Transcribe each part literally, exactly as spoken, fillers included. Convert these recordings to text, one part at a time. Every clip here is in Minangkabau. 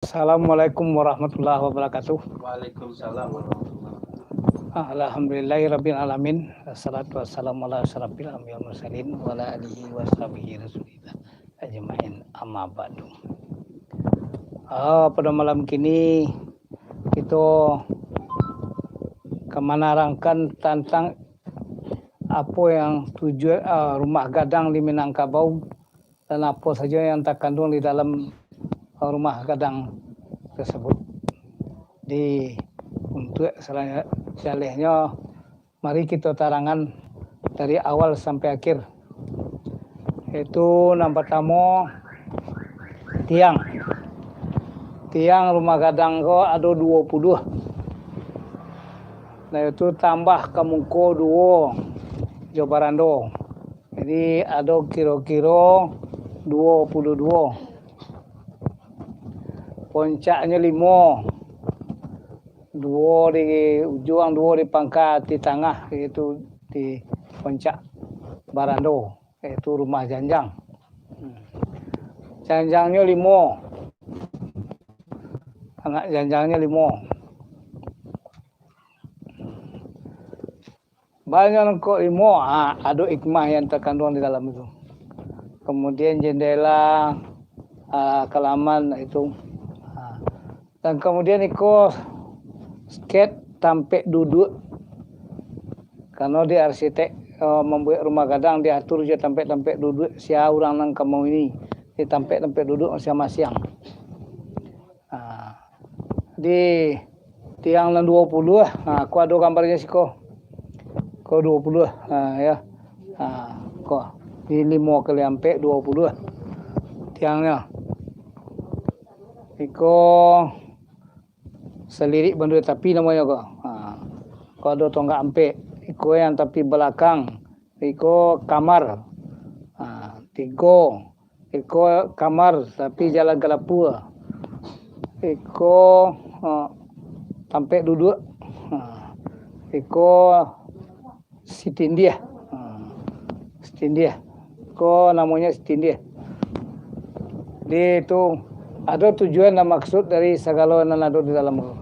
Assalamualaikum warahmatullahi wabarakatuh. Waalaikumsalam warahmatullahi wabarakatuh. Alhamdulillahirabbil alamin. Wassalatu wassalamu ala asyrafil anbiya wal mursalin wa ala alihi wa sahbihi rasulillah ajmain, amma ba'du. Ah, pada malam kini, kito ka manarangkan tantang apo yang tujuan, ah, rumah gadang di Minangkabau, dan apo sajo yang takanduang di dalam, ah, rumah gadang tersebut. Di, untuak sala-, salehnyo, mari kito tarangan dari awal sampai akhir. Yaitu, nan partamo, tiang. Tiang rumah gadang ko ado duo puluah. Nah, itu tambah ka muko duo jo barando. Jadi, ado kiro-kiro duo puluah duo. Poncaknyo limo. Duo di ujuang, duo di pangka, di tangah, itu di poncak barando, yaitu rumah janjang. Janjangnyo limo. Anak janjangnyo limo. Banyak nangko limo, ha, ado hikmah yang takanduang di dalam itu. Kamudian, jendela, ha, kalaman itu. Ha. Dan kamudian iko sket tampek duduak. Karano di arsitek, eh, mambuek rumah gadang, diatur jo tampek-tampek duduak sia urang nan ka mauni di tampek-tampek duduak masiang-masiang. Ha. Di tiang nan duo puluah, ha, ko ado gambarnyo siko. Ko duo puluah, ha, yo. Ha, ko. Di limo kali ampek, duo puluah tiangnyo. Iko salirik bandua tapi namonyo ko. Ha. Ko ado tonggak ampek. Iko yang tapi balakang. Iko kamar. Ha, tigo. Iko kamar, tapi jalan ka dapua. Iko, ha, tampek duduak. Ha. Iko sitindiah. Ha. Sitindiah. Iko namonyo sitindiah. Di itu ado tujuan dan maksud dari sagalo nan ado di dalam tu,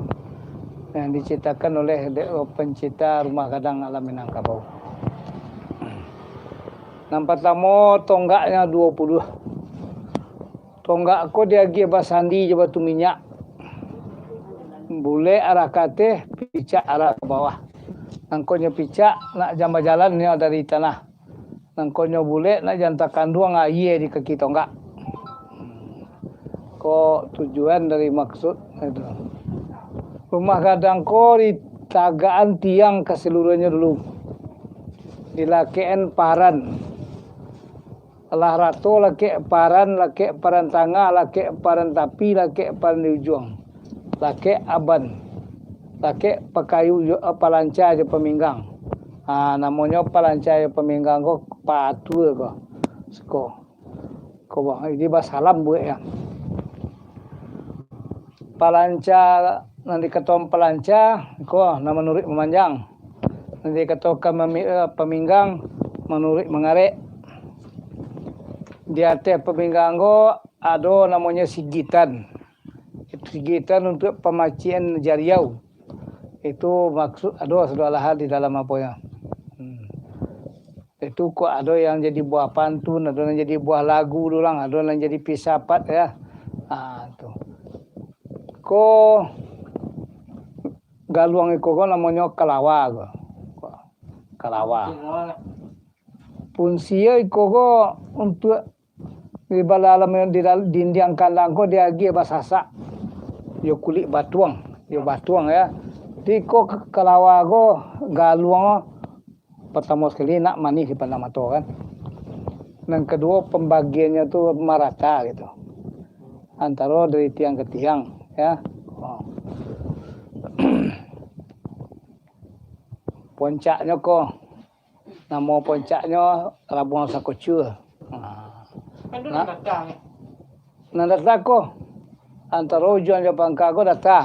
yang diciptakan oleh de-, pencipta rumah gadang alam Minangkabau. Nan partamo, tonggaknyo duo puluah. Tonggak ko diagiah basandi jo batu minyak. Bulek arah ka ateh, picak arah ka bawah. Nangkonyo picak nak jan bajalannyo dari tanah. Nangkonyo bulek nak jan takanduang aia di kaki tonggak. Ko tujuan dari maksud itu. Rumah gadang ko ditagakan tiang kasaluruahnyo dulu. Dilakekan paran. Lah rato lakek paran, lakek paran tangah, lakek paran tapi, lakek paran di ujuang. Lakek aban. Lakek pakayu jo, eh, palanca jo paminggang. Ha, namonyo palanca jo paminggang ko patua ko. Siko. Ko bah, jadi basalam buek ya. Palanca, nan dikatokan palanca, ko nan manuruik mamanjang. Nan dikatokan mami-, eh, paminggang, manuruik mangarek. Di ateh paminggang ko ado namonyo sigitan. Sigitan untuak pamacikan jariau. Itu maksud ado sado alahan di dalam apo ya. Hmm. Itu kok ado yang jadi buah pantun, ado yang jadi buah lagu tu urang, ado yang jadi filsafat ya. Ha, tu. Ko galuang iko ko namonyo kalawa ko. Kalawa. Fungsi iko ko untuak di bala alam di dal-, dindiang kandang ko diagiah basasak. Yo kulik batuang, yo batuang ya. Di ko ke-, kalawa ko galuang ko partamo sakali nak manih dipandang mato kan. Nan kaduo pambagiannyo tu marata gitu. Antaro dari tiang ka tiang ya. Oh. Poncaknyo ko, namo poncaknyo Rabuang Sakucua. Ha. Kan tu nak, nan data ni. Nan data ko. Antaro ujuang jo pangka ko data.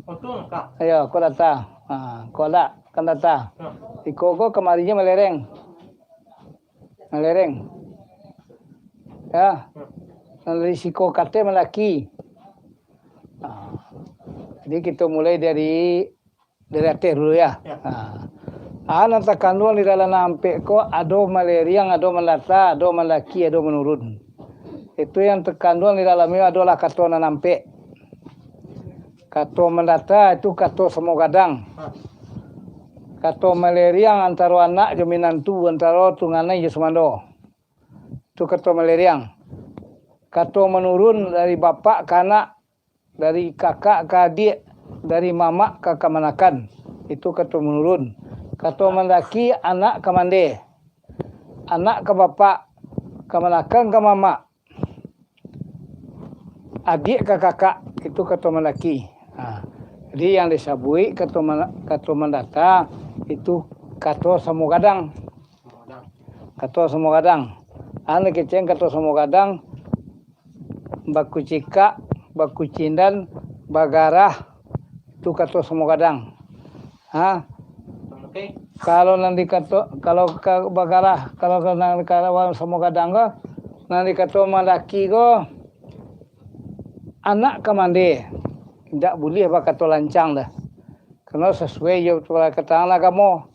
Oh, tu data. Iyo, ko data. Ha, ko adak kan data. Ha. Iko ko kamarinyo malereng. Malereng. Ya. Nan dari siko ka ateh mandaki. Ha. Jadi kito mulai dari, dari ateh dulu ya. Ya. Ha. A nan takanduang di dalam nan ampek ko, ado maleriang, ado mandata, ado mandaki, ado manurun. Itu yang takanduang di dalamnyo adolah kato nan ampek. Kato mandata itu kato samo gadang. Kato maleriang antaro anak jo minantu, antaro tunganai jo sumando. Itu kato maleriang. Kato manurun dari bapak ka anak, dari kakak ka adiak, dari mamak ka kamanakan. Itu kato manurun. Kato mandaki, anak ka mande, anak ka bapak, kamanakan ka mamak, adiak ka kakak, itu kato mandaki. Ha. Jadi yang disabuik kato mana-, kato mandata, itu kato samo gadang. Kato samo gadang. Anu kecek kato samo gadang, bakucikak, bakucindan, bagarah, itu kato samo gadang. Ha? Oke. Kalau nan dikato, kalau ka-, bagarah, kalau ka-, nan dikato samo gadang ko, nan dikato mandaki ko, anak ka mande, indak buliah bakato lancang doh. Karano sasuai jo parkataan agamo.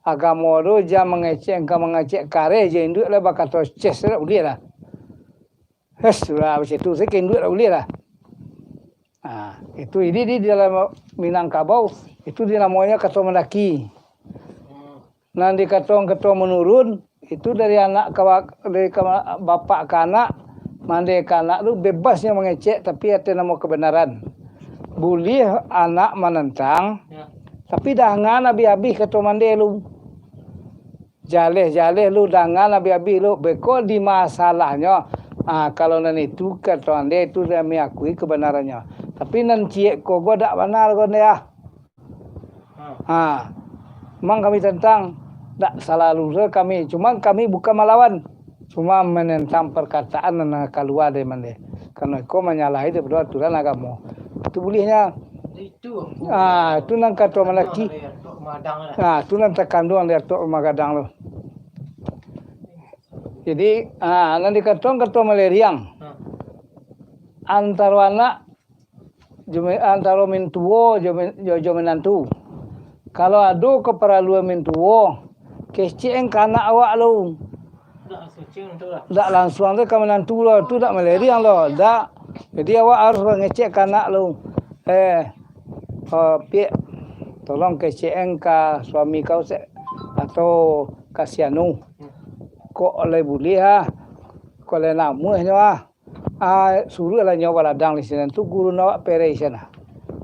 Agamo tu jan mangecek, ka mangecek kareh jo induak lah bakato ces, indak buliah lah. Hes, lah macam tu, saketek induak lah buliah lah. Nah, itu jadi di dalam Minangkabau, itu dinamonyo kato mandaki. Nan dikato-kato manurun, itu dari anak ka ba-, dari ka ma-, bapak ka anak, mande ka anak tu bebasnyo mangecek, tapi ateh namo kebenaran. Buliah anak manantang, Ya. tapi jangan abih-abih kato mande lu. Jaleh-jaleh lu, jangan abih-abih lu. Beko di masalahnyo, ah, kalau nan itu kato ande itu kami akui kebenarannyo. Tapi nan ciek ko go dak bana ko nde ah. Ha. Ha. Memang kami tantang, dak salalu se kami. Cuma kami bukan malawan. Cuma manentang perkataan nan kalua dari mande. Karano iko manyalahi daripado aturan agamo. Itu buliahnya. Itu. Ah, itu nan kato mandaki. Dari Datuk Magadang lah. Ah, itu nan takanduang dari Datuk Magadang tu. Jadi, ah, nan dikato-kato maleriang. Ha. Antaro anak jo mi-, antaro mintuo jo min-, jo, jo minantu. Kalau ado kaparaluan mintuo, kecek ka anak awak lu. Dak langsung tu lah. Dak langsung tu ka minantu lo, tu dak maleriang lo, dak. Jadi awak harus mangecek ka anak lu. Eh, eh, Piak, tolong kecek ka suami kau se-, atau ka si Anu. Kok lai buliah ah. Kok lai namuahnyo ah. Ah, suruahlah nyo baladang di sinan tu, gurun awak perei sinan.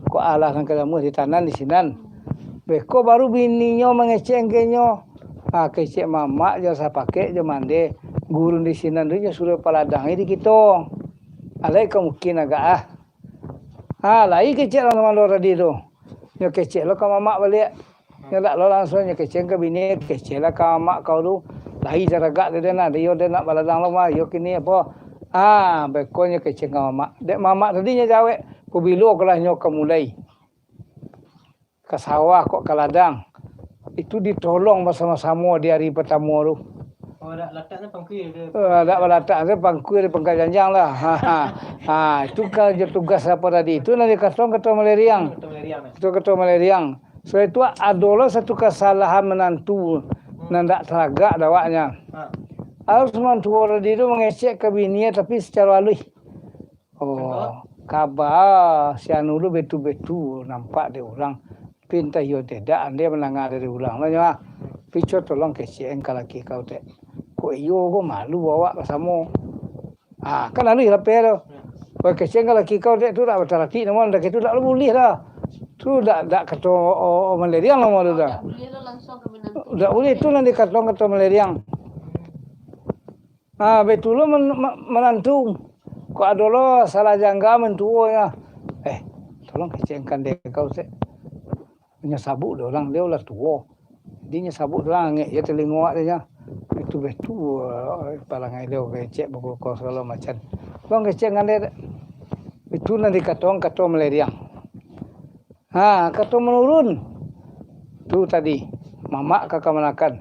Kok alah nan ka namuah ditanan di sinan. Beko baru bininyo mangecek ka inyo. Ah, kecek mamak jo sapakek jo mande, gurun di sinan tu nyo suruah paladangi di kito. Alai ka mungkin agak ah. Ah, lai kecek lah mando tadi tu. Nyo kecek lo ka mamak baliak. Nyo dak lo langsung nyo kecek ka bini, kecek lah ka mamak kau tu. Lai taragak tu den, ado yo den nak baladang lo mah, yo kini apo. Ah, beko nyo kecek ka mamak. Dek mamak tadi nyo jawek, pabilo ko lah nyo ka mulai. Ka sawah kok ka ladang. Itu ditolong basamo-samo di ari patamo tu. Oh, dak latak tu pangkua dia. Eh, dak balatak tu pangkua di pangka janjang lah. Ha, ha. Ha, itu karajo tugas apo tadi? Itu nan dikato-kato maleriang. Kato maleriang, eh. Kato-kato maleriang. Sudah itu ado lo satu kasalahan manantu nan dak taragak dek awaknyo. Ha. Harus manantu tadi tu mangecek ka bini tapi sacaro aluih. Oh, kaba si Anu tu betu-betu nampak dek urang. Tapi antah iyo atau indak, ande mandanga dari urang lah nyo ah. Pico tolong kecek ka laki kau tek. Kok iyo ko malu awak basamo. Ah, kan aluih lapeh tu. Kok kecek ka laki kau tek tu dak batalaki namo, dak itu dak buliah lah. Tu dak, dak kato, oh, oh, maleriang namo tu dah. Dak buliah lah langsung ka minantu. Dak buliah tu nan dikato-kato maleriang. Ah, baitulah men-, ma-, manantu. Kok ado lo salah jangka mintuo nyo. Eh, tolong kecek ka ande kau sek. Nyo sabuk dek urang, dia lah tuo. Jadi nyo sabuk dek urang, angek je talingo awak tu nyo. Itu baitu, eh, parangai dia kecek bakuko sagalo macam. Tolong kecek ka ande. Itu nan dikato-kato maleriang. Ha, kato manurun. Tu tadi, mamak ka kamanakan.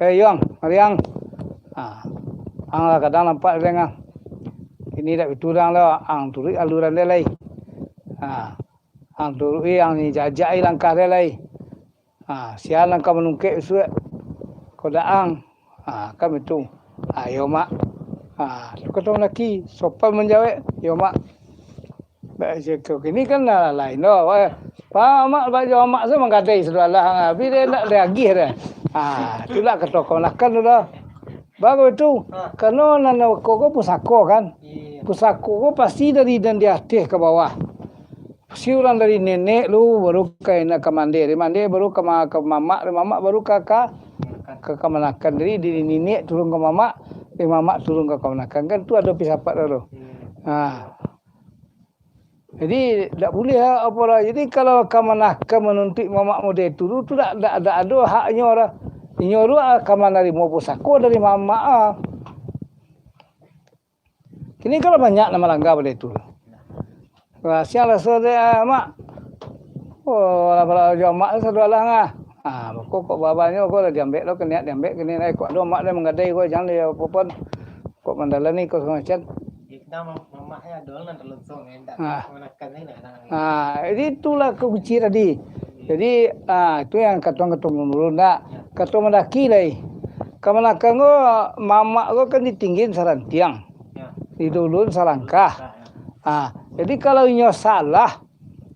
"Eh, Yong, mari ang." Ha, ang lah kadang nampak dek ang. Kini dak bitu urang lo, ang turuik aluran den lai. Ha. Ang turuik ang ni jajak ai langkah dia lai. Ha, sia nan ka manungkek isuak. Kodaang. Ha, kan baitu. Ha, iyo, Mak. Ha, tu kato laki, sopan manjawek, "Iyo, Mak." Bak siko kini kan lah lain doh. Wah, Pak Mak, Pak Jo Mak tu manggadai sudah lah. Tapi dia nak diagih dah. Ha, tu lah kato kamanakan tu dah. Baru tu, ha. Karano nan ko, ko pusako kan? Iya. Pusako ko pasti dari nan di ateh ka bawah. Si urang dari nenek lu, baru ka inak ka mandeh, dari mandeh baru ka ma-, ka mamak, dari mamak baru ka, ka, ka kamanakan. Jadi dari nenek turun ka mamak, dari mamak turun ka kamanakan. Kan tu ado pisapat tu. Iya. Ha. Jadi, dak buliah apo lah. Jadi, kalau kamanakan manuntuik mamak model tu, tu dak, dak, dak ado haknyo lah. Inyo tu, ah, ka manarimo pusako dari mamak, ah. Kini kan lah banyak nan malanggar model tu. Lah, siang lah sore, ah, mak. Oh, lah, lah, jo mak tu sado alah ngah. Ah, kok, kok babanyo, kok lah diambek lo, keniak diambek, kini lah, kok ado mak dia manggadai, kok jangan dia apo pun. Kok mandalani, kok samacam. Jadi itulah kunci tadi. Jadi, ah, itu yang kato-kato menurun dak. Kato mandaki lai. Kamanakan ko, mamak ko kan di tinggi sarantiang. Di dulu salangkah. Ah, jadi kalau inyo salah,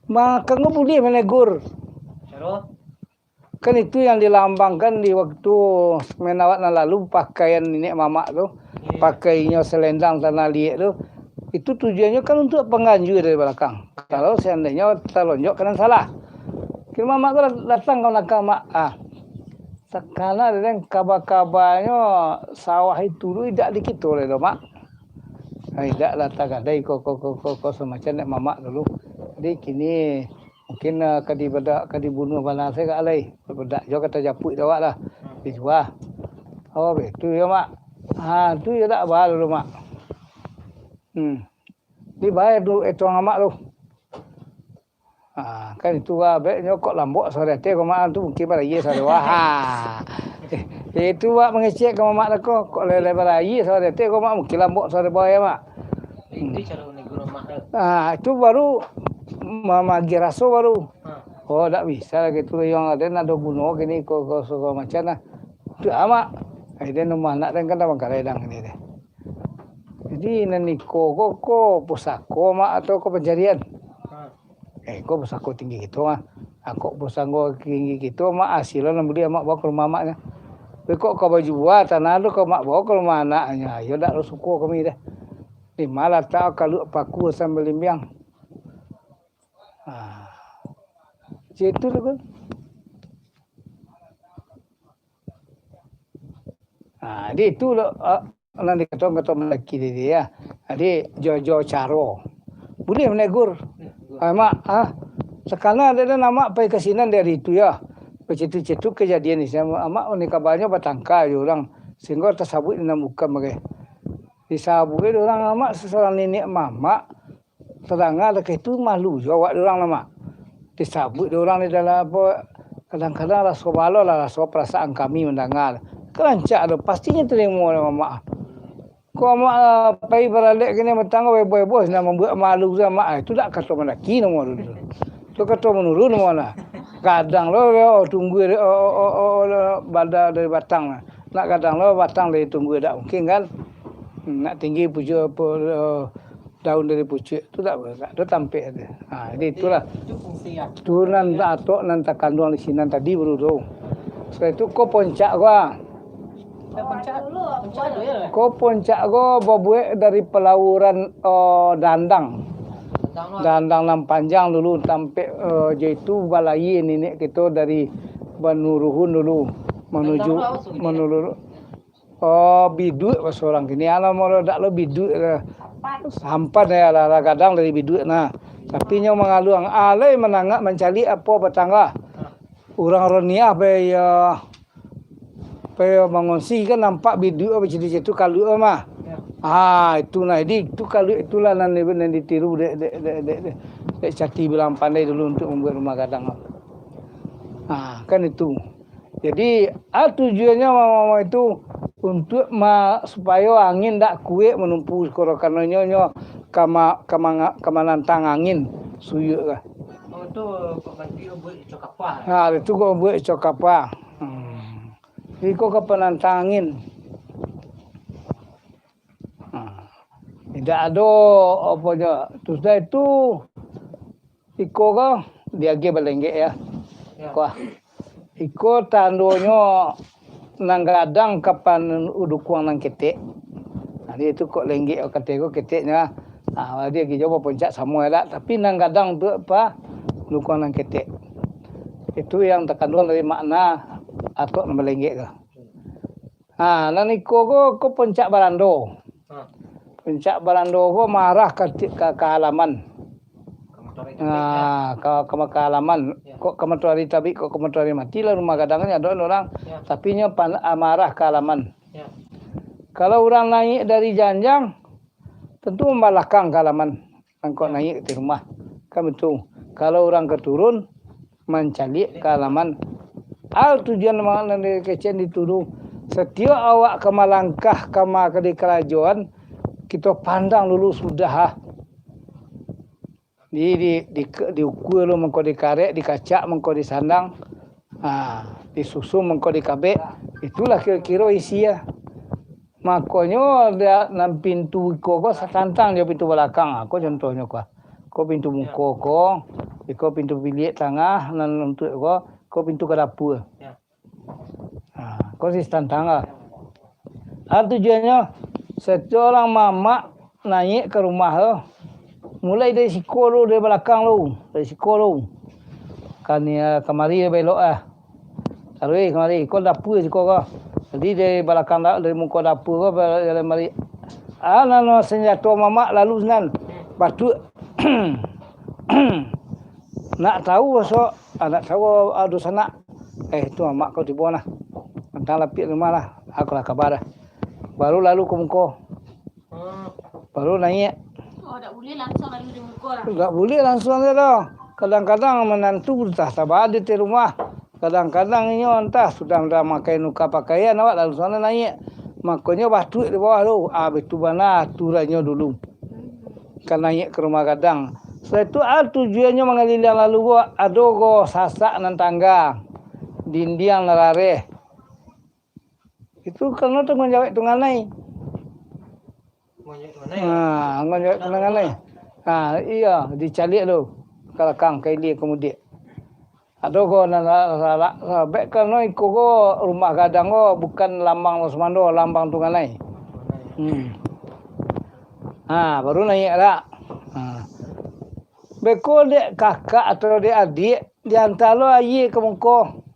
mako ko buliah manegur. Kan itu yang dilambangkan di waktu saminggu awak nan lalu, pakaian niniak mamak tu, iya, pakaiannyo salendang tanah liek tu, itu tujuannyo kan untuak pangganjua dari balakang. Kalau seandainyo talonjok ka nan salah. Kini mamak tu datang ka balakang, "Mak, ah, sakana den kaba-kabanyo sawah itu tu idak di kito lai doh, Mak." Ah, idak lah tagadai ko, ko, ko, ko, ko, samacam niniak mamak dulu. Jadi kini Mungkin, ah, ka dibadak, ka dibunuah bana se agak alai. Badak jo ka tajapuik dek awak lah. Dijua. Oh, baitu yo, Mak. Ha, tu yo dak ba dulu, Mak. Hmm. Dibayar tu etong amak tu. Ha, kan itu lah, baiknyo kok lambok sore ate ko, Mak, tu mungkin barayie sore. Wah. Eh, itu, Mak, mangecek ka mamak dah ko. Kok lele barayie sore ate ko, Mak, mungkin lambok sore boy, Mak. Itu cara menegur mamak tu. Ah, itu baru ma-, magiah raso baru. Ha. Oh, dak bisa lagi tu, yang ado nan ado guno kini, ko, ko, sagalo macam lah. Tu amak. Ai, den rumah anak den kan dah bangkalai dang kini deh. Jadi, nan iko ko, ko pusako, Mak, atau ko pancarian? Ha. Eh, ko pusako tinggi kito, ah. Ah, kok pusako tinggi kito, Mak, hasil nan buliah Mak bao ka rumah amaknyo. Tapi kok ka bajua tanah tu, ka Mak bao ka rumah anaknyo, iyo dak lo suko kami deh. Di ma latak kaluak paku sambalimbiang. Ah. Cak itu tu kan. Ah, jadi itu lo, ah, nan dikato-kato mandaki tadi, ya. Jadi, jo-jo caro. Buliah manegur. Ah, Mak, ah, sakana ado nan amak pai ka sinan dari itu, ya. Bacetu-cetu kajadian di sinan, amak ni kabanyo batangka jo urang, sehinggo tasabuik nan bukan bagai. Disabuik dek urang amak sasalang niniak mamak, tadanga dakek tu malu jo awak dek urang lah, Mak. Disabuik dek urang di dalam apo, kadang-kadang raso balo lah, raso parasaan kami mandanga. Kan rancak tu, pastinyo tarimo dek mamak. Ko amak, ah, pai baralek kini batang, heboh-heboh, nak mambuek malu tu amak, ah, itu dak kato mandaki namo tu. Tu kato manurun namo nah. Gadang lo, yo, tunggu, oh, oh, oh, oh, lo, bada dari batang nah. Nak gadang lo, batang dari tunggu dak mungkin kan. Nak tinggi pucuk, apo, lo, daun dari pucuk tu dak, dak ado tampek tu. Ha, jadi itulah. Itu fungsi ya. Tu nan atok nan takanduang di sinan tadi baru tu. Sudah itu ko poncak ko, ah. Ko poncak ko babuek dari palauran, eh, dandang. Dandang nan panjang dulu, tampek, eh, jo itu balayie niniak kito dari Banuruhun dulu, manuju Manurun. Oh, biduak baso urang kini. Alah, moro dak lo biduak lah. Sampan ya lah, lah gadang dari biduak nah. Tapi nyo mangaluang, alai manangak mancaliak apo batangga. Urang Roniah pai, ya, pai mangungsi kan nampak biduak bacitu-citu kaluak mah. Ah, itu nah. Jadi itu kaluak itulah nan, nan ditiru dek, dek, dek, dek, dek, dek Cati Bilang Pandai dulu untuk mambuek rumah gadang. Ah, kan itu. Jadi, ah, tujuannyo mama itu untuak ma-, supayo angin dak kuek manumpu sikoro, karano nyo, nyo ka ma-, ka manga-, ka manantang angin. suyuik lah. Oh, tu kok bantuak buek ico kapa? Ha, itu kok buek ico kapa. Hmm. Iko ka panantang angin. Ha. Indak ado apo jo. Tu sudah itu, iko ko diagiah balenggek ya. Ya. Kuah. Iko tandonyo nan gadang ka pan dukuang nan ketek. Jadi itu kok lenggek kate ko keteknyo. Ha, dia agiah jo bapuncak samo elak, tapi nan gadang tu apa? Dukuang nan ketek. Itu yang takanduang dari makna atok nan balenggek tu. Ha, nan iko ko, ko puncak barando. Ha. Puncak barando ko marah ka, ka, ka halaman. Ka matoari tabik, ya? Ha, ka, ka, ka halaman. Ya. Kok ka matoari tabik, kok ka matoari mati lah, rumah gadangnyo ado urang. Ya. Tapi nyo pan-, ah, marah ka halaman. Ya. Kalau urang naiak dari janjang, tantu mambalakang ka halaman. Angkau naiak ka rumah, kan baitu. Kalau urang ka turun, mancaliak ka halaman. Al tujuan ma-, nan di kecek di turu. Satiok awak ka malangkah ka ma-, ka di karajoan, kito pandang dulu sudah, ah. Di, di, di, diukua dulu mangko dikarek, dikacak mangko disandang. Ha, disusun mangko dikabek, itulah kiro-kiro isi, ah. Makonyo, da-, nan pintu iko ko satantang jo pintu balakang, ah, ko contohnyo ko, ah. Ko pintu muko ko, iko pintu biliak tangah, nan untuak ko, ko pintu ka dapua. Ya. Ha, ko si satantang lah. Ha, tujuannyo, satiok urang mamak naiak ka rumah tu, mulai dari siko tu, dari balakang tu, dari siko tu. Kan, ya, kamari belok lah. Taruih kamari, ko dapua siko ko. Jadi dari balakang da-, dari muko dapua ko, ba-, jalan mari. Ah, nan sanjato mamak lalu sinan. Batuak. Nak tahu, so, ah, nak tahu, ah, dunsanak. Eh, tu mamak ko tibo nah. Antang lapiak rumah lah. Aku lah kaba dah. Baru lalu ka muko. Hmm. Baru naiak. Oh, dak buliah langsuang lalu di muko lah. Dak buliah langsuang sajo doh. Kadang-kadang manantu antah tabaa di ateh rumah. Kadang-kadang inyo antah sudah, sudah makai nuka pakaian, awak langsuang naiak. Makonyo batuak di bawah tu. Ah, baitu bana aturannyo dulu. Ka naiak ka rumah gadang. Sudah tu, ah, tujuannyo mangaliliang lalu ko, ado ko sasak nan tangga, dindiang nan rareh. Itu karano tangguang jawek tunganai. Tangguang jawek tunganai. Ha, tangguang jawek tunganai. Ha, iyo, dicaliak tu. Ka balakang, ka ilia, ka mudiak. Ado ko nan la-, la-, la-, labek karano iko ko rumah gadang ko bukan lambang sumando, lambang tunganai. Hmm. Ha, baru naiak dak. Ha. Beko dek kakak atau dek adiak, dianta lo aia ka muko.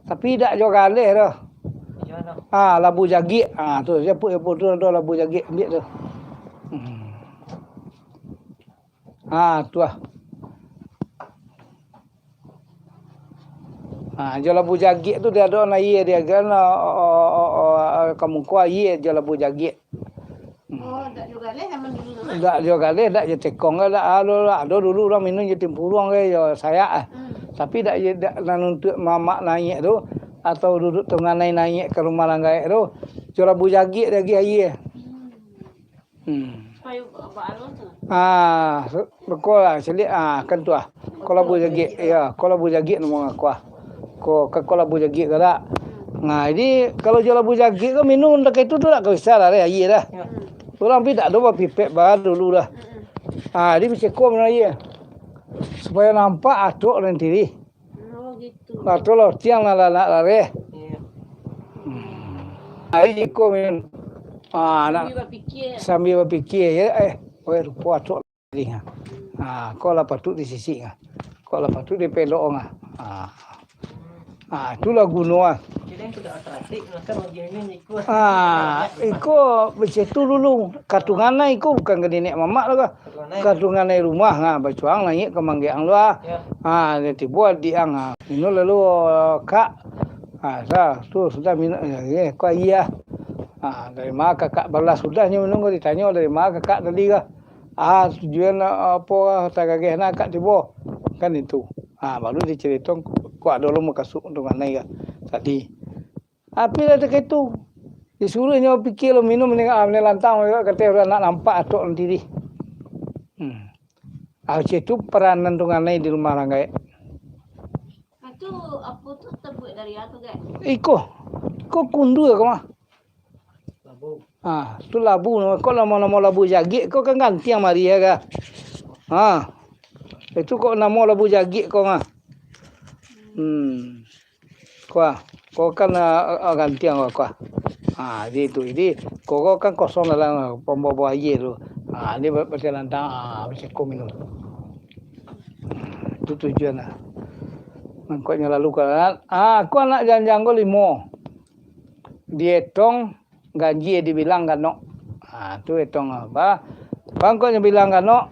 Tapi dak jo galeh doh. Iyo, doh. Ah, labu jagiak. Ah, tu, japuik-japuik tu ado labu jagiak, ambiak tu. Hmm. Ah, tu lah. Ah, jo labu jagiak tu dia ado aia dia kan, oh, oh, oh, oh, ka muko aia jo labu jagiak. Hmm. Oh, dak jo galeh zaman dulu tu, Mak? Dak jo galeh, dak jo cekong, dak ado, dak ado dulu urang minum jo timpuruang, jo sayak, ah. Hmm. Tapi dak, dak nan untuak mamak naiak tu, atau duduak tunganai naiak ka rumah urang gaek tu, jo labu jagiak lagi aia. Hmm. Hmm. Supayo ba-, baalun tu. Ah, su-, beko lah, caliak, ah, kan tu ah. Ko labu jagiak, yo, ko labu jagiak namo ngako ah. Ko, ka ko labu jagiak ka dak. Nah, jadi, kalau jo labu jagiak ko minum dak itu tu dak ka bisa lah, deh, aia dah. Yo. Urang pi dak ado bapipek ba dulu dah. Mm-mm. Ah, jadi baceko minum aia. Supayo nampak atok nan tirih. Oh, gitu. Lah tu lah, tiang lah, lah, lah, lah, deh. Iyo. Hmm. Ari iko minum. Ah, nak sambil bapikia. Sambil bapikia, yo, eh. Oi, rupo atok. Ha, ko lah patuik disisik ah. Ko lah patuik dipelok ah. Ha. Ha, itulah guno ah. Jadi, yang sudah otomatik, maka bagiannya iko. Ha, iko baceh tu dulu. Ka tunganai iko bukan ka niniak mamak lah kah. Ka tunganai. Ka tunganai rumah, ha, bacuang naiak ka manggeang tu ah. Ya. Ha, dia tibo adiak ang, ha. Minum lalu, Kak. Ha, dah, tu sudah minum, eh, ko aia. Ha, dari ma kakak balas sudah nyo minum ko ditanyo, dari ma kakak tadi kah. Ah, tujuan, ah, apo, ah, tagageh nak akak tibo. Kan itu. Ah, baru dicarito, kok ado lo makasuik untuak anai ka tadi. Tapi lah takah itu. Disuruah nyo pikia lo minum ni, ah, ni lantang, kato urang nak nampak atok nan tirih. Hmm. Ah, ceh tu peranan tu nganai di rumah urang gaek. Itu apo tu tabuek dari apo, Gek? Iko. Iko kundua ko mah. Labu. Ah, tu labu namo. Kok namo-namo labu jagik ko kan gantiang mari ya ga. Ha. Itu kok namo labu jagik ko mah. Hmm. Kuah. Ko kan, ah, ah, gantiang ko kuah. Ah, jadi tu. Jadi, ko, ko kan kosong dalam, ah, pambawa-bawa aia tu. Ah, dia ba-, basilantang, ah, basiko minum. Itu tujuan lah. Mangkonyo lalu ka, ah, ko anak janjang ko limo. Dietong ganjia dibilang ganok. Ha, tu etong apa? Mangkonyo bilang ganok.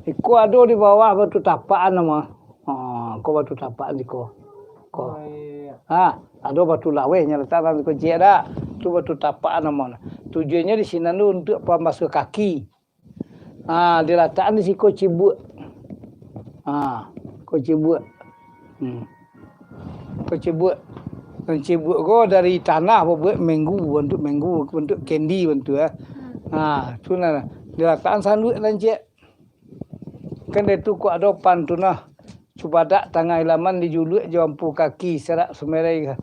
Iko ado di bawah batu tapak namo. Ha, ko batu tapak siko. Ko. Oh, iya. Ha, ado batu laweh nyo latak dalam siko ciek dak? Tu batu tapak namo. Tujuannyo di sinan tu untuak pambasuah kaki. Ha, dilatakan di siko cibuak. Ha, ko cibuak. Hmm. Ko cibuak. Nan cibuak ko dari tanah babuek menggu, bantuak menggu, bantuak kendi bantuak, eh. Ha, tu nah. Dilatakan sanduak nan ciek. Kan dari tu kok ado pantun lah. Cubadak tangah ilaman dijuluak jo ampu kaki, serak sumerai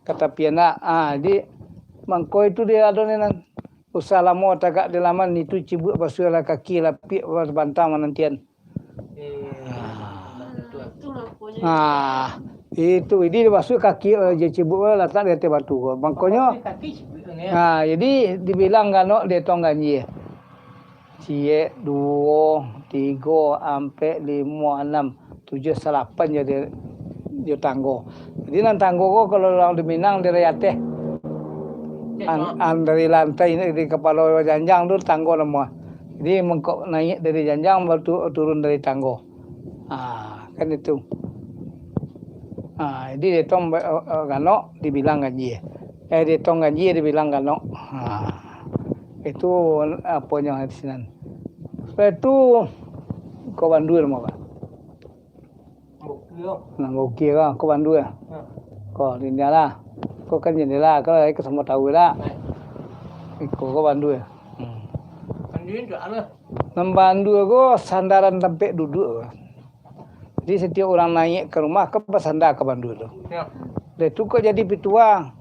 ka tapi anak. Ah, jadi mangko itu dia ado ni nan usah lamo tagak di laman, itu cibuak basuahlah kaki, lapiak bantang manantian. Eh, ah, itu makonyo. Ah, itu, jadi basuah kaki, eh, je cibuak latak di ateh batu. Mangkonyo, kaki cibuak ni, ya? Ah, jadi dibilang ganok dietong ganjia. Ciek, duo, tigo, ampek, limo, anam, tujuah, salapan jo di-, jo tanggo. Jadi, nan tanggo ko, kalau urang di Minang, dari ateh. An-, an-, dari lantai, dari kapalo janjang tu, tanggo namo. Jadi, mangko naiak dari janjang, baru tu-, turun dari tanggo. Ah, kan itu. Ah, jadi, dietong ba-, eh, eh, ganok, dibilang ganjia. Eh, dietong ganjia, dibilang ganok. Ah. Itu aponyo di sinan. Sudah itu, ko bandua namo, Pak? Bukti, yo. Nan bukti ko, ko bandua. Ya. Ko jendela. Ko kan jendela, ko lai ka samo tahu dak? Baik. Iko ko bandua. Hmm. Bandua tu apa? Nan bandua ko sandaran tampek duduak ko. Jadi, satiok urang naiak ka rumah, kan basanda ka bandua tu. Ya. Dah tu kok jadi pituah.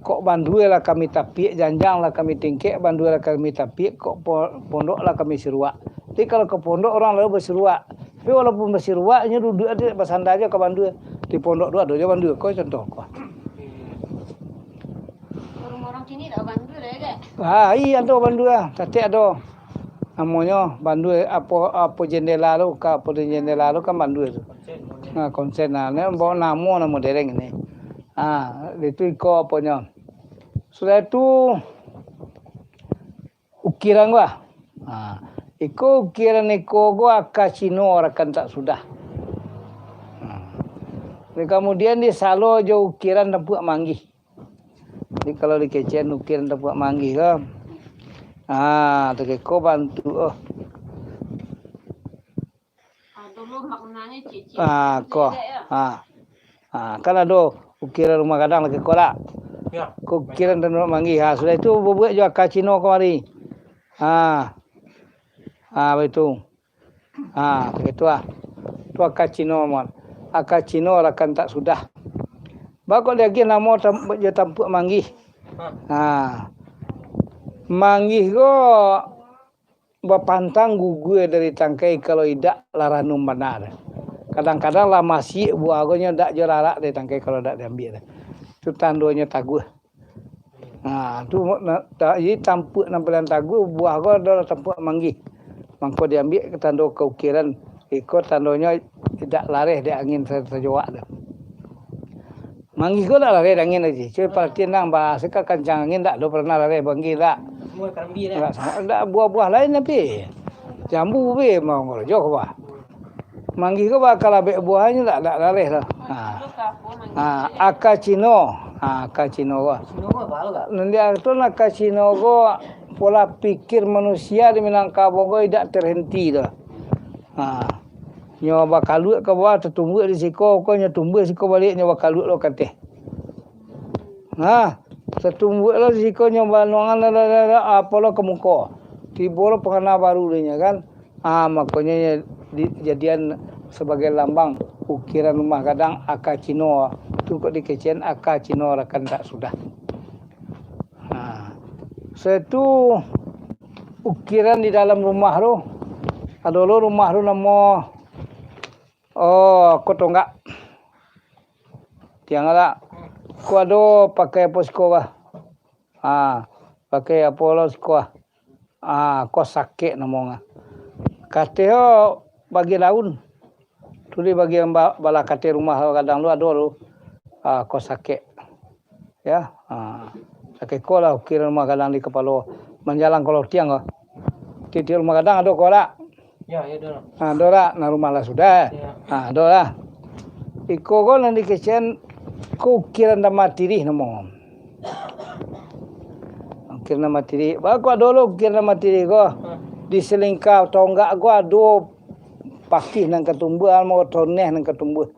Kok bandua lah kami tapiak, janjang lah kami tingkek, bandua lah kami tapiak, kok po-, pondok lah kami siruak. Jadi, kalau ka pondok, urang lalu basiruak. Tapi, walaupun basiruak, inyo duduak ati, basanda jo ka bandua. Di pondok tu ado jo bandua. Ko contoh ko. Rumah urang kini dak bandua dah, yo, Kak? Ah, iyo, ado bandua. Tatek ado. Namonyo bandua, apo, apo jendela tu, ka apo di jendela tu kan bandua tu. Konsen, konsen. Ha, konsen, nah, ni bawa namo, namo dereng ni. Ha, itu iko aponyo. Sudah itu, ukiran ko, ah. Ha, iko ukiran iko ko aka Cino rakan tak sudah. Ha. Kemudian disalo jo ukiran tampuak manggih. Jadi, kalau di Kecek ukiran tampuak manggih ko, ah, takeko bantuak, oh. Ado lo maknanyo, cik-cik. Ah, ko. Ah. Ah, kan ado ukiran rumah gadang lagi ko dak? Ya. Ko ukiran tampuak manggih. Ha, sudah itu babuek jo aka Cino kamari. Ha. Ha, baitu. Ha, baitu ah. Tu aka Cino, mon. Aka Cino rakan tak sudah. Baa kok diagiah namo tam-, jo tampuak manggih. Ha. Ha. Manggih ko bapantang gugua dari tangkai kalau idak lah ranum bana. Kadang-kadang lah masiak buah ko nyo dak jo rarak dari tangkai kalau dak diambiak. Tu tandonyo taguah. Ha, tu na-, ta-, jadi tampuak nan paliang taguah, buah ko adalah tampuak manggih. Mangko diambiak ka tando ka ukiran, iko tandonyo idak lareh dek angin sa-, sajawak tu. Manggih ko dak lareh dek angin tadi. Cubo paratian nang, bahaso ka kancang angin dak ado pernah lareh manggih dak. Semua karambia dah. Dak sama, dak buah-buah lain tapi. Jambu be mau ngorojo ko bah. Manggih ko bakal abek buahnyo dak, dak lareh lah. Ha. Ha, aka Cino. Ha, aka Cino ko. Cino ko apo, Kak? Nan dia tu aka Cino ko pola pikir manusia di Minangkabau ko idak terhenti tu. Ha. Nyo bakaluak ka bawah, tatumbuak di siko, ko nyo tumbuah siko baliak, nyo bakaluak lo ka ateh. Ha, tatumbuak lo di siko, nyo banuangan, apo lo ka muko. Tibo lo pangana baru dek nyo kan. Ah, makonyo nyo dijadian sabagai lambang ukiran rumah gadang aka Cino. Tu kok dikecekan aka Cino rakan tak sudah. Ha. Sudah tu ukiran di dalam rumah tu. Ado lo rumah tu namo, oh, ko tonggak. Tiang lah. Ko ado pakai apo siko bah. Ha, pakai apo lo siko ah. Ha, ko sakek namo ah. Kateh o bagi daun. Tu di bagian ba-, balah kateh rumah gadang tu ado tu. Ha, ko sakek. Ya, ha. Sakek ko lah ukiran rumah gadang di kapalo. Manjalang ko lo tiang ko. Tiap-tiap rumah gadang ado ko dak? Ya, ya, ado. Ha, ado dak? Nah, rumah lah sudah. Ya. Ha, ado lah. Iko ko nan dikecekan ko ukiran damatirih namo. Ukiran damatirih. Ba ko ado lo ukiran damatirih ko. Ha. Di salingka tonggak ko ado pakih nan ka tumbuah, amo toneh nan ka tumbuah.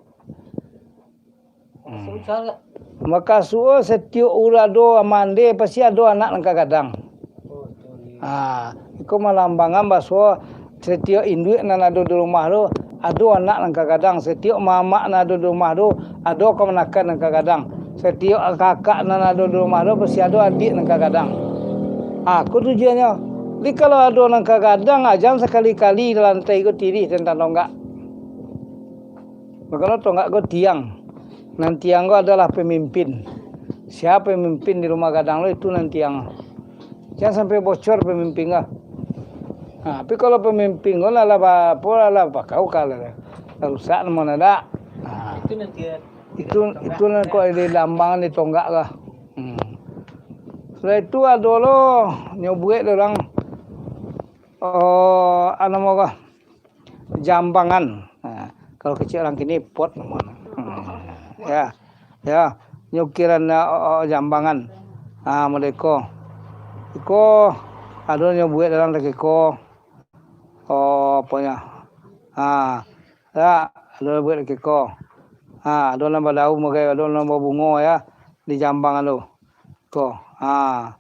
Hmm. Susah gak? Makasuo setiok urang ado mandeh, pasti ado anak nan ka gadang. Oh, betul. Ha, iko malambangan baso setiok induak nan ado di rumah tu, ado anak nan ka gadang. Setiok mamak nan ado di rumah tu, ado kamanakan nan ka gadang. Setiok kakak nan ado di rumah tu, pasti ado adiak nan ka gadang. Ha, ko tujuannyo. Jadi kalau ado nan ka gadang, jan sakali-kali lantai ko tirih tantang tonggak. Mako tonggak ko tiang. Nan tiang ko adalah pamimpin. Sia pamimpin di rumah gadang lo, itu nan tiang. Jan sampai bocor pamimpin ko. Ha, tapi kalau pamimpin ko lah, lah ba-, apo lah, lah bakau ka lah, lah rusak namo ndak. Ha. Itu nan tiang. Itu, itu nan kok di lambang di tonggak ko. Hmm. Sudah itu ado lo nyo buek dek urang, oh, anu namo ko. Jambangan. Ha, kalau kecek urang kini, pot namo. Hmm. Ya. Ya, nyo ukiran, o, o, jambangan. Ha, model iko. Iko ado nyo buek dalam dek iko. O, aponyo. Ha, ya, ado buek dek iko. Ha, ado nan badaun bagai, ado nan babungo ya, di jambangan tu. Ko. Ha.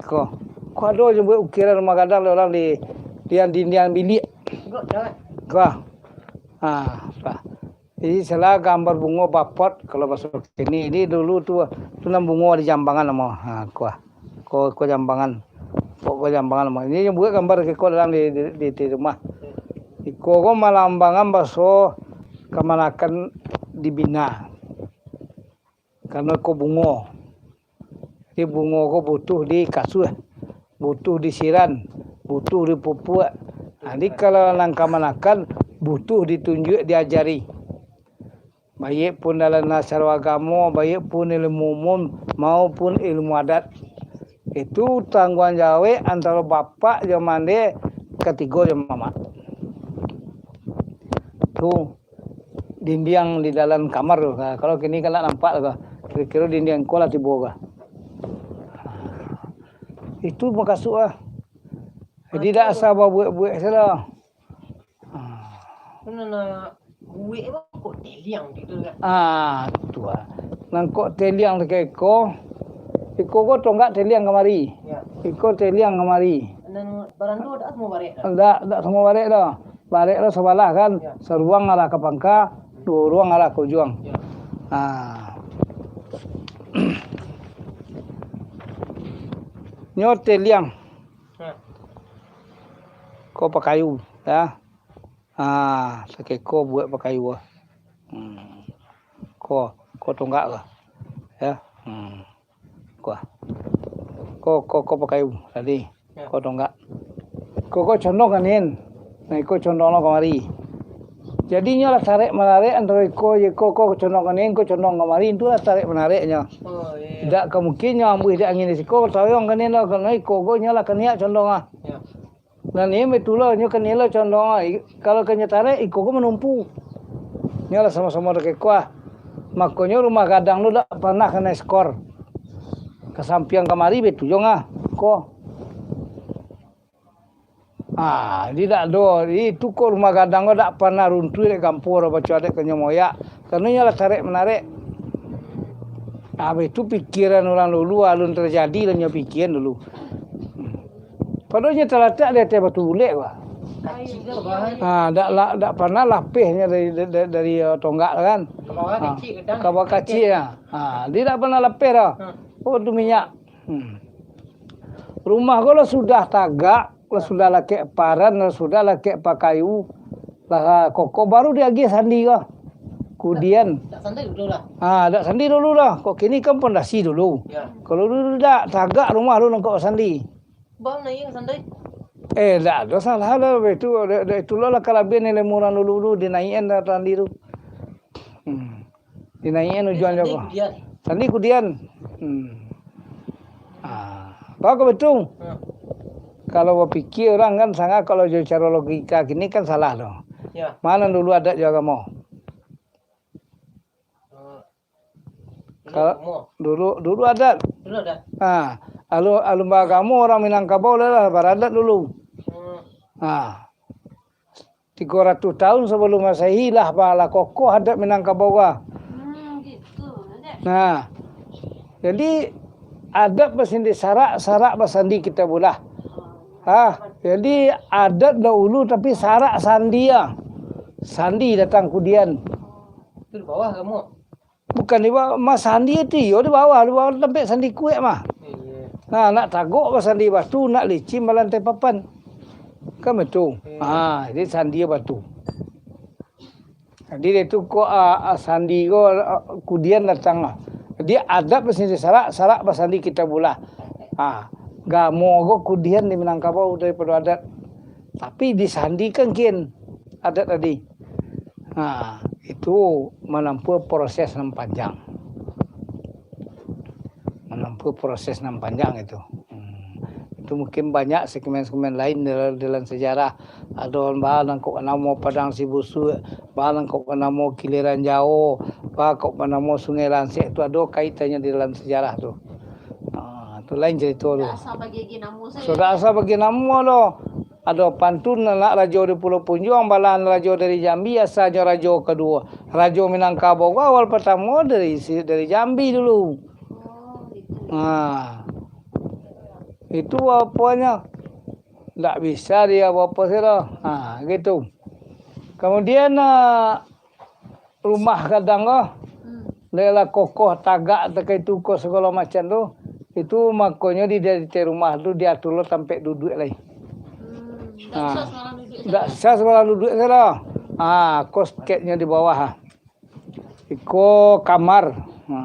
Ko. Ko ado nyo buek ukiran rumah gadang dek urang di, di dindiang biliak. Ko. Ha, apa? Jadi, salah gambar bungo bapot, kalau baso kini. Jadi, dulu tu, tu nan bungo di jambangan namo. Ha, ko. Ko, ko jambangan. Ko, ko jambangan namo. Ini nyo buek gambar iko dalam di, di, di, di rumah. Iko ko malambangan baso kamanakan dibina. Karano ko bungo. Jadi bungo ko butuh dikasuah, butuh disiram, butuh dipupuak. Jadi kalau nan kamanakan, butuh ditunjuak, diajari. Baiak pun dalam dasar agamo, baiak pun ilmu umum, maupun ilmu adat. Itu tangguang jawek antaro bapak jo mandeh, katigo jo mamak. Tu dindiang di dalam kamar tu. Ha, kalau kini kan ndak nampak tu. Kiro-kiro dindiang ko lah tibo ko. Itu makasuik ah. Jadi dak asa babuek-buek sajo. Ha. Nan buek ko teliang gitu kan. Ah, tu ah. Nan kok teliang dekat iko. Iko ko tonggak teliang kamari. Ya. Iko teliang kamari. Nan barando dak samo barek dah. Dak, dak samo barek dah. Barek lo sabalah kan, ya. Saruang arah ka pangka, duo ruang arah ka ujuang. Ya. Ha. Nyo teliang. Ha. Ko pakayu, ya. Ha, sakiko buek pakayu. Hmm. Ko, ko tonggak ko. Ya. Hmm. Ko. Ko, ko, ko pakayu tadi. Ya. Ko tonggak. Ko, ko condong kan, Nin? Nah, iko condong lo kamari. Jadi, nyo lah tarek manarek antaro iko jo iko, ko condong kan, Nin, ko condong kamari, tu lah tarek manareknyo. Oh, iya. Dak ka mungkin nyo ambuih dek angin di siko, toyong kan, Nin, lo, karano iko ko nyo lah kaniak condong ah. Ya. Nah, ni baitulah nyo kanai lo condong, i-, kalau ka nyo tarek, iko ko manumpu. Nyo lah samo-samo dakek kuah. Makonyo rumah gadang tu dak panah kanai skor. Ka sampiang kamari baitu juo ah. Ko. Ah, jadi dak ado. Jadi itu ko rumah gadang ko dak panah runtuih dek gampo dah baco dek ka nyo moyak. Karano nyo lah tarek manarek. Ah, itu pikiran urang dulu, alun terjadi lah nyo pikiran dulu. Kalau nyo talatak di ateh batu bulek, bah. Kacik tu, bah. Ha, dak la-, dak pernah lapehnyo dari, dari, dari, eh, tonggak tu kan. Ka bawah kacik, kadang ka bawah kacik, ya. Ha, dia dak pernah lapeh dah. Ha. Oh, tu minyak. Hmm. Rumah ko lah sudah tagak, lah sudah lakek paran, lah sudah lakek pakayu, lah kokoh, baru diagiah sandi ko. Kudian. Dak sandi dulu lah. Ha, dak sandi dulu lah. Kok kini kan pondasi dulu. Ya. Kalau dulu dak, tagak rumah dulu nangkok sandi. Bang, naiak sandi. Eh, dak ado salah lah. Itu, itulah lah kalabiahan ilmu urang dulu tu, dinaiakan dah sandi tu. Hmm. Dinaiakan ujuang sandi ko. Kudian. Sandi kudian. Hmm. Ah, apa ko betul? Hmm. Kalau bapikia urang kan sangaik kalau jo caro logika kini kan salah tu. Ya. Mano dulu adat jo agamo? Hmm. Kalau dulu, dulu adat. Dulu adat. Ha, alun, alun baagamo urang Minangkabau lah, lah baradat dulu. Hmm. Ha. Tigo ratuih tahun sabalum Masehi lah, ba-, lah kokoh adat Minangkabau ko. Hmm, gitu. Nah, jadi adat basandi sarak, sarak basandi Kitabullah. Ha, jadi adat dahulu tapi sarak sandi ah. Sandi datang kudian. Itu di bawah kamu. Bukan di bawah, mah sandi tu iyo di bawah, di bawah tampek sandi kuek mah. Iya. Nah, nak tagok basandi batu, nak licin balantai papan. Kan betul. Iya. Ha, jadi sandi batu. Jadi dia tu ko, ah, ah, sandi ko, ah, kudian datang lah. Jadi adat basandi sarak, sarak basandi Kitabullah. Ha, agamo ko kudian di Minangkabau daripado adat. Tapi disandikan kin adat tadi. Ha, itu manampuah proses nan panjang. Manampuah proses nan panjang itu. Hmm. Itu mungkin banyak segmen-segmen lain dalam, dalam sejarah. Ado ba nan kok namo Padang Sibusuak, ba nan kok namo Kiliran Jao, ba kok namo Sungai Lansek tu ado kaitannyo di dalam sejarah tu. Ha, tu lain carito tu. Sudah asa bagi namo sajo. Sudah asa bagi namo lo. Ado pantun anak rajo di Pulau Punjuang, balahan rajo dari Jambi, asalnyo rajo kaduo. Rajo Minangkabau ko awal partamo dari si-, dari Jambi dulu. Oh, gitu. Ha. Itu aponyo, ndak bisa dia apo-apo siro. Ha, gitu. Kemudian, ah, rumah gadang ko, hmm, lah, lah kokoh, tagak, takah itu ko, sagalo macam tu, itu makonyo di, di ateh rumah tu diatur lo tampek duduak lai. Hmm, ndak usah sembarang duduak. Ndak usah sembarang duduak sajo. Ah, ko sketnyo di bawah, ah. Iko kamar. Ha.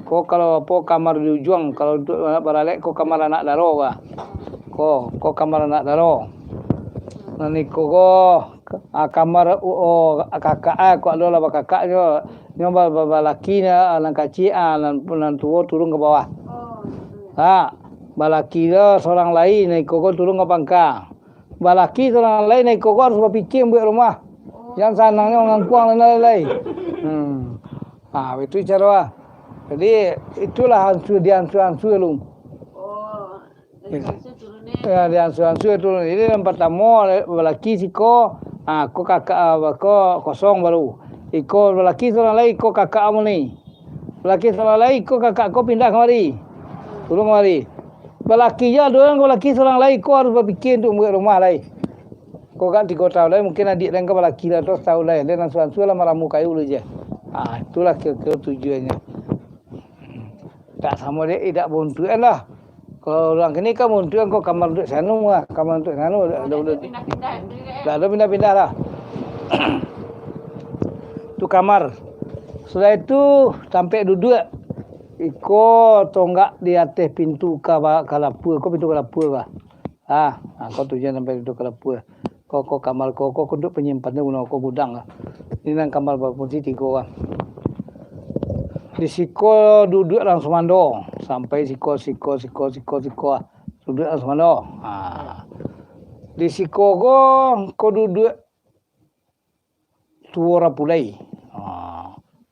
Ko kalau apo, kamar di ujuang, kalau untuak anak baralek, ko kamar anak daro, bah. Ko, ko kamar anak daro. Nan iko ko, ah, kamar, oh, kakak, ah, ko ado lah bakakak nyo. Nyo ba-, ba-, balaki nyo, ah, nan kacik, ah, nan, nan tuo turun ka bawah. Ha, balaki lo surang lai, nan iko ko turun ka pangka. Balaki surang lai, nan iko ko harus bapikia mambuek rumah. Jan sanangnyo mangangkuang lai, lai. Hmm. Ha, itu caro ah. Jadi, itulah ansua, diansua-ansua lu. Oh, dari Ya. Ansua turun, eh. Ya, diansua-ansua turun. Jadi, yang partamo, balaki siko, ha, ko kakak, ah, ko kosong baru. Iko balaki surang lai, iko kakak amun ni. Balaki surang lai, iko kakak ko pindah kamari. Turun kamari. Balaki jo ado nan balaki surang lai, ko harus bapikia untuak mambuek rumah lai. Ko kan tigo tahun lai, mungkin adiak den ka balaki lah, terus tahun lai, den ansua-ansua lah maramu kayu dulu je. Ha, itulah kiro-kiro tujuannyo. Tak samo dek, idak bauntukan lah. Kalau urang kini kan bauntukan, ko kamar untuak sanu lah, kamar untuak sanu, dak, dak, dak, pindah-pindah tu, eh. Dak ado pindah-pindah lah. Tu kamar. Sudah itu, tampek duduak. Iko tonggak di ateh pintu ka ba-, ka lapua, ko pintu ka lapua ka. Ah, ah, ko tujuan sampai tu ka lapua. Ko, ko kamar ko, ko, ko untuak panyimpan tu, guno ko gudang lah. Ini nan kamar bafungsi tigo lah. Di siko duduak lah sumando, sampai siko, siko, siko, siko, siko lah. Duduak lah sumando. Ah. Di siko ko, ko duduak tuo rapulai. Ha,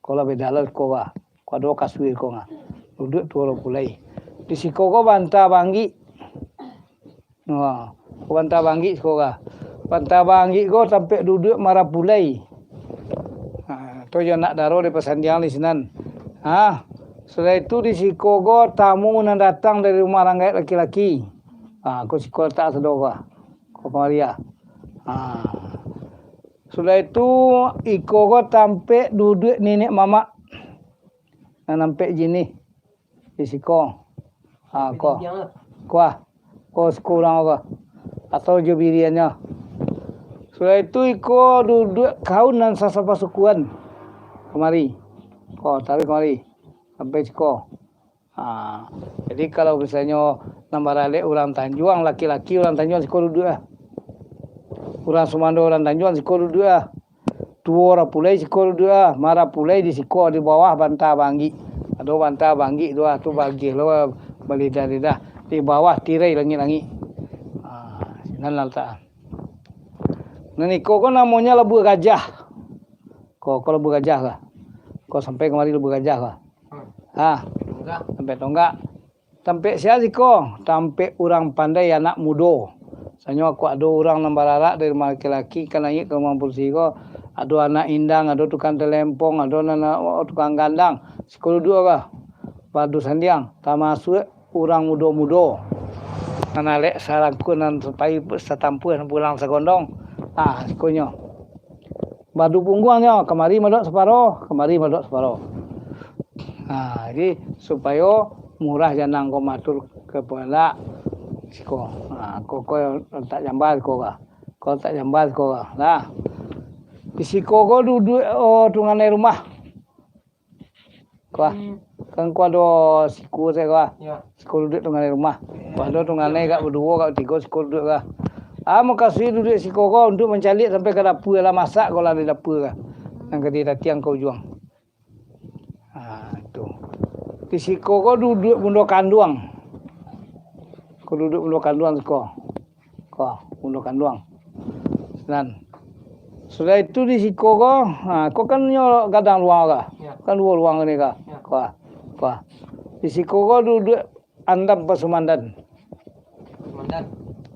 ko lah beda lah ko, bah. Ko ado kasua ko, ngah. Duduak tuo rapulai. Di siko ko banta banggik. Ha, ko banta banggik siko, bah. Banta banggik ko tampek duduak marapulai. Ha, tu jo anak daro di pasandiang di sinan. Ha, sudah itu di siko ko tamu nan datang dari rumah urang gaek laki-laki. Ha, ko siko latak sado ko. Ko kamari ah. Ha. Sudah itu, iko ko tampek duduak niniak mamak. Nan ampek jinih. Di siko. Ha, ko. Ko ah. Ko siko urang ko. Atau jo biriannyo. Sudah itu, iko duduak kaun nan sasapasukuan. Kamari. Ko, taruih kamari. Sampai siko. Ha, jadi, kalau misalnyo nan baralek urang Tanjuang, laki-laki urang Tanjuang siko duduak ah. Urang Sumando urang Tanjuang siko duduak ah. Tuo Rapulai siko duduak ah. Marapulai di siko, di bawah banta banggik. Ado banta banggik tu ah, tu bagiah lo balidah-lidah. Di bawah tirai langik-langik. Ha, sinan lah latak. Nan iko ko namonyo Labuah Gajah. Ko, ko Labuah Gajah ka. Ko sampai kamari Labuah Gajah ka. Hmm. Ha. Tonggak. Tampek tonggak. Tampek sia siko? Tampek urang pandai anak mudo. Sanyo kok ado urang nan bararak dari rumah laki-laki ka naiak ka rumah padusi ko, ado anak indang, ado tukang talempong, ado nan, tukang gandang. Siko duduak ka. Padu sandiang, tamasuak urang mudo-mudo. Nan alek sarangkuah nan sapai satampuah nan pulang sagondong. Ha, sikonyo. Badu pungguangnyo, kamari madok saparo, kamari madok saparo. Ha, jadi, supayo murah janang ko maatur ka pandak siko. Ha, ko, ko latak jamba siko ka. Ko latak jamba siko ka. Nah. Di siko ko duduak, oh, tunganai rumah. Ko ah. Hmm. Kan ko ado siko sajo ko ah. Ya. Siko duduak tunganai rumah. Ya. Ko ado tunganai agak baduo, agak batigo, siko duduak ko ah. Ah, mukasuik duduak siko ko untuak mancaliak sampai ka dapua, lah masak ko lah di dapua ko. Nan ka ditatiang ka ujuang. Ah, tu. Di siko ko duduak bundo kanduang. Ko duduak bundo kanduang siko. Ko, bundo kanduang. Nan. Sudah itu di siko ko, ha, ko kan nyo gadang luang ko. Ya. Kan duo luang ko ni ko. Ya. Ko, ko. Di siko ko duduak andam pasumandan. Pasumandan.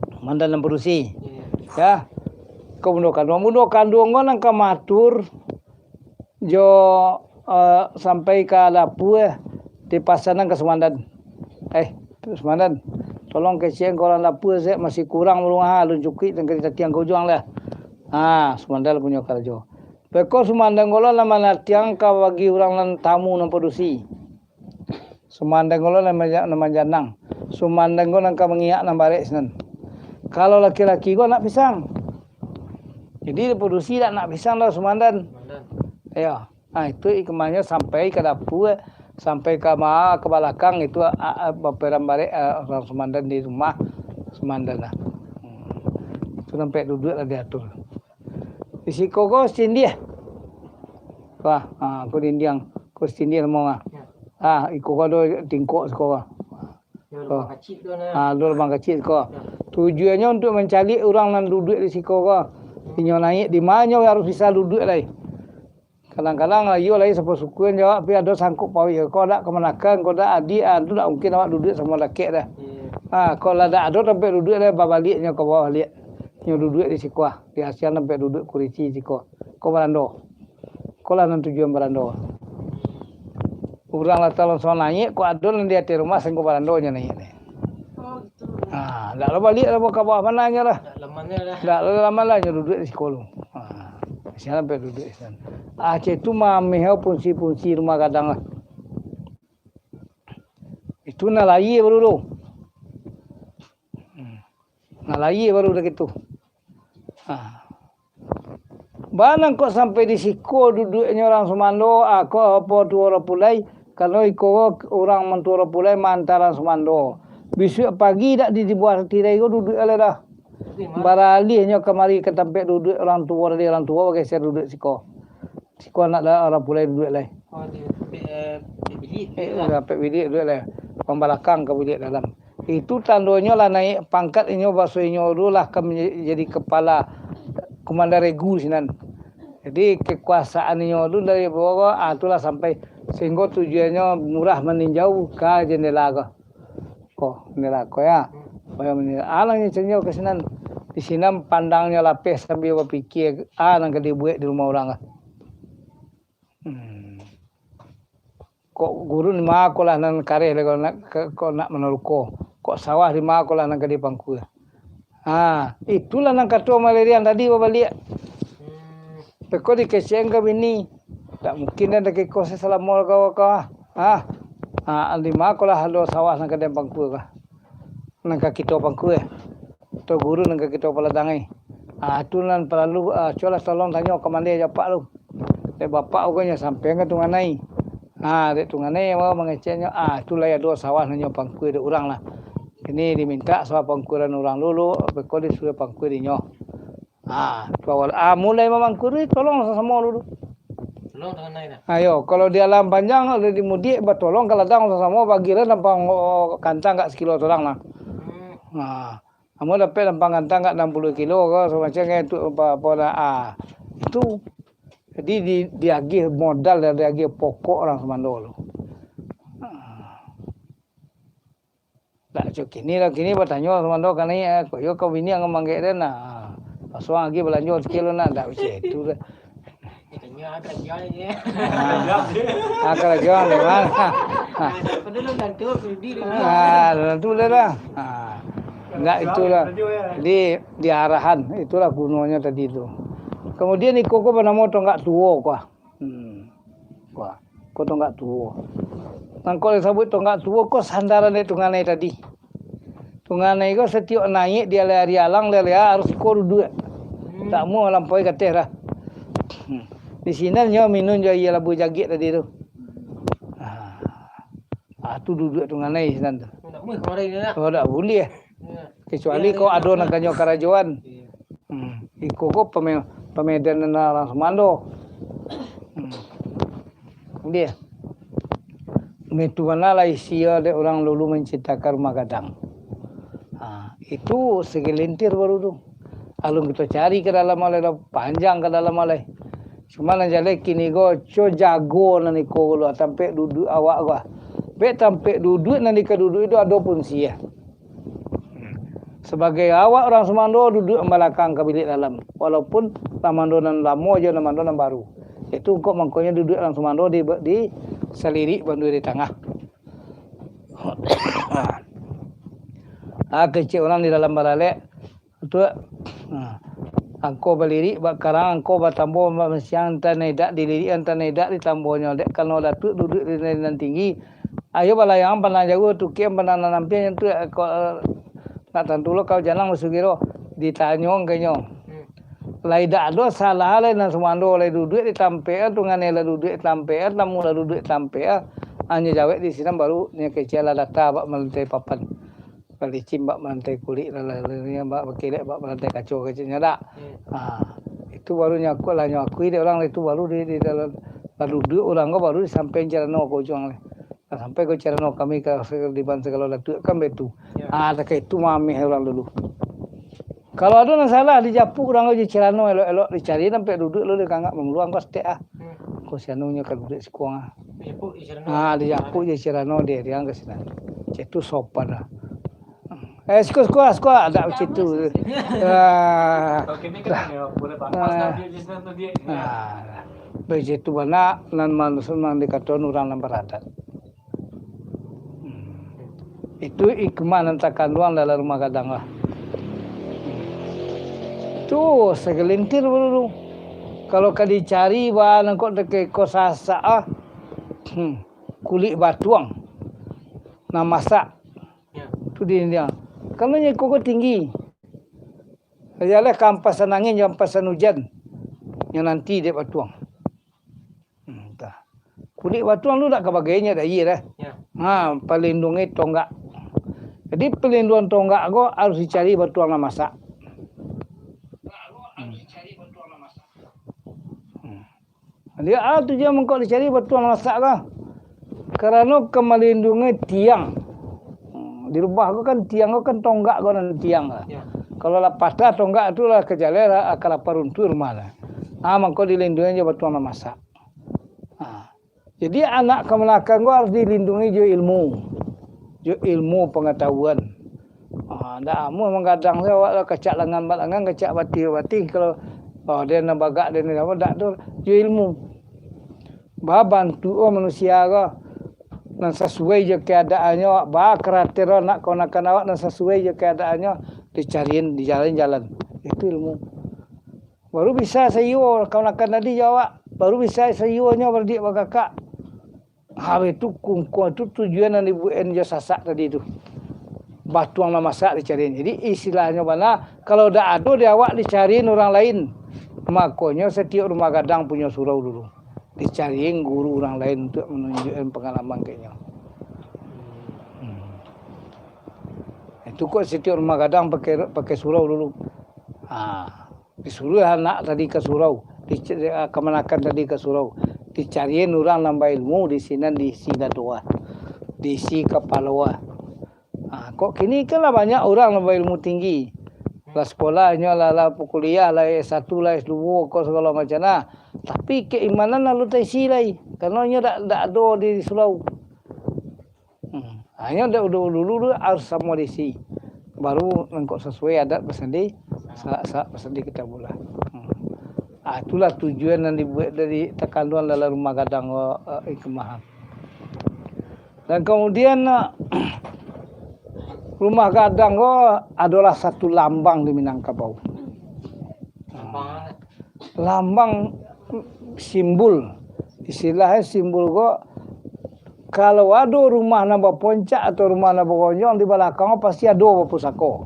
Pasumandan nan padusi. Ya, ya. Ya. Ko bundo kanduang. Bundo kanduang ko nan ka maatur jo, eh, sampai ka dapua, eh, dipasanan ka sumandan. "Eh, sumandan, tolong kecek ka urang dapua, sek masih kurang balum, ha, alun cukuik, nan ka ditatiang ka ujuang lah." Ha, sumandan punyo karajo. Beko sumandan ko lah nan manatiang ka bagi urang nan tamu nan padusi. Sumandan ko lo nan manja-, nan manjanang. Sumandan ko nan ka mangiak nan barek sinan. Kalau laki-laki ko anak pisang. Jadi, padusi dak anak pisang doh sumandan. Sumandan. Iyo. Nah, itu hikmahnyo sampai ka dapua, sampai ka ma-, ka balakang itu, a, a, baperan barek, a, urang sumandan di rumah sumandan lah. Hmm. Itu sampai duduak lah diatur. Di siko ko sindiah. Wah, ha, ko dindiang, ko sindiah namo ah. Ya. Ah, iko ko ado tingkok siko ko. Ya, lubang kacik tu nah. Ah, ado lubang kacik siko. Ya. Tujuannyo untuak mancaliak urang nan duduak di siko ko. Inyo naiak di ma nyo harus bisa duduak lai. Kadang-kadang lah iyo lai sapasukuan jo awak, tapi ado sangkok pauik ko, dak kamanakan, ko dak adiak, ah, tu dak mungkin awak duduak samo dakek dah. Iya. Ah, ko lah dak ado tampek duduak lai, babaliak nyo ka bawah baliak. Nyo duduak di siko ah. Di asian tampek duduak kurisi siko. Ko barando. Ko lah nan tujuan barando. Urang lah talonso naiak, ko ado nan di ateh rumah, sangko barando nyo naiak ni. Oh, gitu. Ha, ndak lo baliak lah ka bawah panangnyo lah. Ndak laman lah. Ndak lo laman lah, nyo duduak di siko lu. Ha, sinan sampai duduak di sinan. Ah, cak itu mameh punsi-punsi rumah gadang lah. Itu nan lahia baru tu. Hmm. Nah, lahia baru dah gitu. Ha. Bana kok sampai di siko duduaknyo urang sumando, ah, kok apo tu urang pulai, karano iko urang mantuo urang pulai maanta urang sumando. Bisuak pagi dak di, di bawah tirai ko duduak lai dah. Baralihnyo kamari ka tampek duduak urang tuo, dari urang tuo bageser duduak siko. Siko anak da-, urang pulai duduak lai. Oh, di, di, eh, di bilik, eh, duduak lah. Dapek bilik duduak lai. Pambalakang ka bilik dalam. Itu tandonyo lah naiak pangkat inyo, baso inyo tu lah ka menja-, jadi kepala komandan regu sinan. Jadi, kekuasaan inyo tu dari bawah, ah, tu lah sampai, sehinggo tujuannyo murah maninjau ka jendela ko. Ko, jendela ko ya. Payah maninjau. Ah, lah inyo tinjau ka sinan. Di sinan pandangnyo lapeh sambil bapikia, ah, nan ka dibuek di rumah urang ko. Hmm. Kok gurun ma ko lah nan kareh lah kok nak, kok nak manaruko. Kok sawah di ma ko lah nan ka dipangkua. Ha, itulah nan kato maliriang tadi babaliak. Beko dikecekan ka bini. Tak mungkin den dakek ko salamo ka, ka. Ha. Ha, di ma ko lah ado sawah nan ka den pangkua ka. Nan ka kito pangkua. Atau gurun nan ka kito paladangi. Ha, tu nan paralu, ha, cubolah tolong tanyo ka mandeh jo apak tu. Dek bapak ko nyo sampaian ka tunganai. Ha, dek tunganai awak mangeceknyo, ha, tu lai ado sawah nan nyo pangkua dek urang lah. Kini dimintak sawah pangkuan urang dulu, beko disuruah pangkua dinyo. Ha, tu awal. Ha, mulai mamangkua tu, tolong samo-samo dulu. Tolong tangan lain lah. Ayo, kalau di alam panjang, kalau di mudiak, batolong ka ladang samo-samo, bagilah nampang, oh, kantang ka sakilo surang lah. Hmm. Ha, amun dapek nampang kantang ka anam puluah kilo ko, samacam kan tu, apa, apa dah, ha. Itu, jadi di, diagih modal dan diagih pokok urang sumando tu. Ha. Dak cok kini lah, kini batanyo sumando ka naiak, eh, kok iyo ka bini ang manggek den, nah. Pasuang lagi balanjo sikit lo, nah, dak bisa itu dah. Tanyo ah, karajo aja. Ah, karajo memang. Padahal tantu, Rudi, Rudi. Ah, tantu dah lah. Ah. Enggak itulah. Jadi, di arahan, itulah gunonyo tadi tu. Kemudian iko ko banamo tonggak tuo ko ah. Hmm. Wah, ko tonggak tuo. Nan ko disabuik tonggak tuo ko sandaran dek tunganai tadi. Tunganai ko satiok naiak di alai ari alang, di alai harus iko duduak. Hmm. Tak mau lampaui ka ateh dah. Hmm. Di sinan nyo minun jo aia labu jagek tadi tu. Ah. Ah, tu duduak tunganai sinan tu. Ndak buliah kamari ni, nak? Oh, ndak buliah. Iyo. Kecuali kau ado nan kanyo karajoan. Iyo. Hmm. Iko ko pame-, pamedan nan urang sumando. Hmm. Dia. Itu manalah isi dek urang dulu manciptakan rumah gadang. Ha, itu segelintir baru tu. Alun kito cari ka dalam alai, lah panjang ka dalam alai. Cuma nan jaleh kini ko, co jago nan iko ko lo, tampek duduak awak ko. Bek tampek duduak nan di ka duduak itu ado fungsi, ya. Sabagai awak urang sumando duduak balakang ka biliak dalam, walaupun nan mando nan lamo jo nan mando nan baru. Itu kok mangkonyo duduak urang sumando di, di salirik bandua di tangah. Ah, kecek urang di dalam baralek, tu, ah, angko balirik bak karang, angko batambo bak masiang, antah naidak dilirik, antah naidak ditambonyo. Dek karano datuak duduak di nan tinggi, ayo balayang pandang jauah, tukiak pandang nan ampiang, tu, eh, ko-, eh, nak tantu lo kau janang basugiro, ditanyo ka inyo. Hmm. Lai dak ado salah lai, nan sumando lai duduak di tampek, tunganai lah duduak di tampek, tamu lah duduak di tampek. Hanyo jawek di sinan baru nyo kecek lah data bak malantai papan. Palicin bak malantai kulik, lah, lah, lah, bak bakilek bak malantai kaco keceknyo dak. Hmm. Ha, itu baru nyo aku lah, nyo akui dek urang lah, itu baru di, di dalam, lah duduak urang ko baru disampaian carano ka ujuang lai. Lah sampai ko carano kami ka diban sagalo datuak kan baitu. Ya. Ha, dak ka itu mameh urang dulu. Kalau ado nan salah, dijapuk urang ko jo carano elok-elok, dicari tampek duduak lo, dikangak mamuluang ko saketek ah. Hmm. Ko si anunyo ka duduak siko ah. Dijapuk jo carano. Ah, dijapuk jo carano, diiriang ka sinan. Cek tu sopan lah. Eh, siko, siko, siko, dak macam tu. Ah. Kalau kini kan dah. Boleh bak-, ah. Pas dah dia di sinan tu dia. Ah. Baitu bana nan manusia nan dikatokan urang nan baradat. Hmm. Itu hikmah nan takanduang dalam rumah gadang lah. Hmm. Tu sagelintir baru tu. Kalau ka dicari bahan kok dek iko sasak ah. Hmm. Kulik batuang. Nan masak. Ya. Tu di India. Karano nyo iko ko tinggi. Iyolah, ka ampasan angin jo ampasan ujan. Nyo nanti dek batuang. Hmm, tah. Kulik batuang tu dak ka bagai nyo dak, iyo dah. Ya. Ha, palinduangnyo tonggak. Jadi, palinduang tonggak ko harus dicari batuang nan masak. Hmm. Hmm. Dia, ah, tujuan mangko dicari batuang nan masak ko. Karano ka malinduangi tiang. Hmm, di rumah ko kan tiang ko kan tonggak ko nan tiang lah. Ya. Kalau lah patah tonggak tu lah ka jaleh lah, ka lapeh runtuah rumah lah. Ah, mangko dilinduangi jo batuang nan masak. Ah. Jadi, anak kamanakan ko harus dilinduangi jo ilmu. Jo ilmu pangatahuan. Ah, ndak amuah manggadang se awak lah, kacak langan bak langan, kacak batih bak batih. Kalau, oh, dia nan bagak, dia nan apo, ndak tu, jo ilmu. Babantu, oh, manusia ko. nan sasuai jo keadaannyo, awak ba karatir anak kamanakan awak nan sasuai jo keadaannyo, dicariin, dijalan-jalan. Itu ilmu. Baru bisa saiyo kamanakan tadi jo awak, baru bisa saiyonyo baradiak bakakak. Habis tu kungkuang tu tujuan nan dibuek jo Sasak tadi tu. Batuang nan masak dicariin. Jadi istilahnyo bana, kalau dak ado di awak dicariin urang lain. Makonyo satiok rumah gadang punyo surau dulu. Dicariin guru urang lain untuak manunjuakan pangalaman ka inyo. Hmm. Itu kok satiok rumah gadang pakai, pakai surau dulu. Ha, disuruah anak tadi ka surau, dic-, kamanakan tadi ka surau. Dicariin urang nan bailmu di sinan, diisi dado ah, diisi kapalo ah. Ha, kok kini kan lah banyak urang nan bailmu tinggi. Lah sakolah inyo lah, lah kuliah, lah S satu, lah S duo, ko sagalo macam nah. Tapi keimanan alun taisi lai, karano inyo dak, dak ado di surau. Hmm. Hanyo dak dulu, dulu tu harus samo diisi. Baru nangkok sasuai adat basandi, sa-, sa-, basandi kitabullah. Hmm. Ah, itulah tujuan nan dibuek dari takanduang dalam rumah gadang ko, eh, hikmah. Dan kemudian, eh, rumah gadang ko adolah satu lambang di Minangkabau. Lambang, simbol. Istilahnyo simbol ko, kalau ado rumah nan baponcak atau rumah nan bagonjong, di balakang pasti ado bapusako.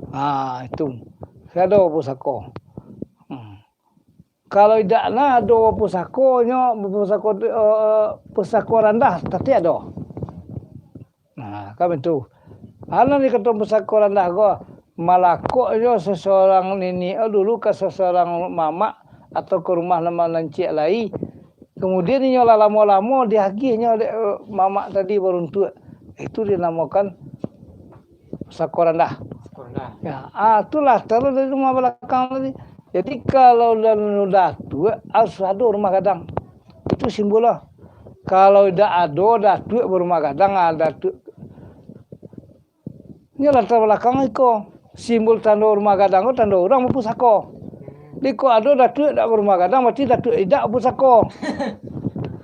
Ha, itu. Pasti ado bapusako. Hmm. Kalau indak nah ado pusako nyo, pusako, eh, pusako randah, tati ado. Nah, kan itu. Anan di kato pusako randah ko, malakoknyo seseorang niniak dulu ka seseorang mamak atau ka rumah nan mananciak lai. Kemudian inyo lah lamo-lamo diagiahnyo dek, eh, mamak tadi baruntuak. Itu dinamokan pusako randah. Pusako randah. Ya, ah, itulah taruh dari rumah balakang tadi. Jadi, kalau anu datuak, harus ado rumah gadang. Itu simbol lah. Kalau dak ado datuak barumah gadang, ah, datuak. Inyo latar balakang iko. Simbol tando rumah gadang ko tando urang bapusako. Jadi, kok ado datuak dak barumah gadang, berarti datuak idak bapusako.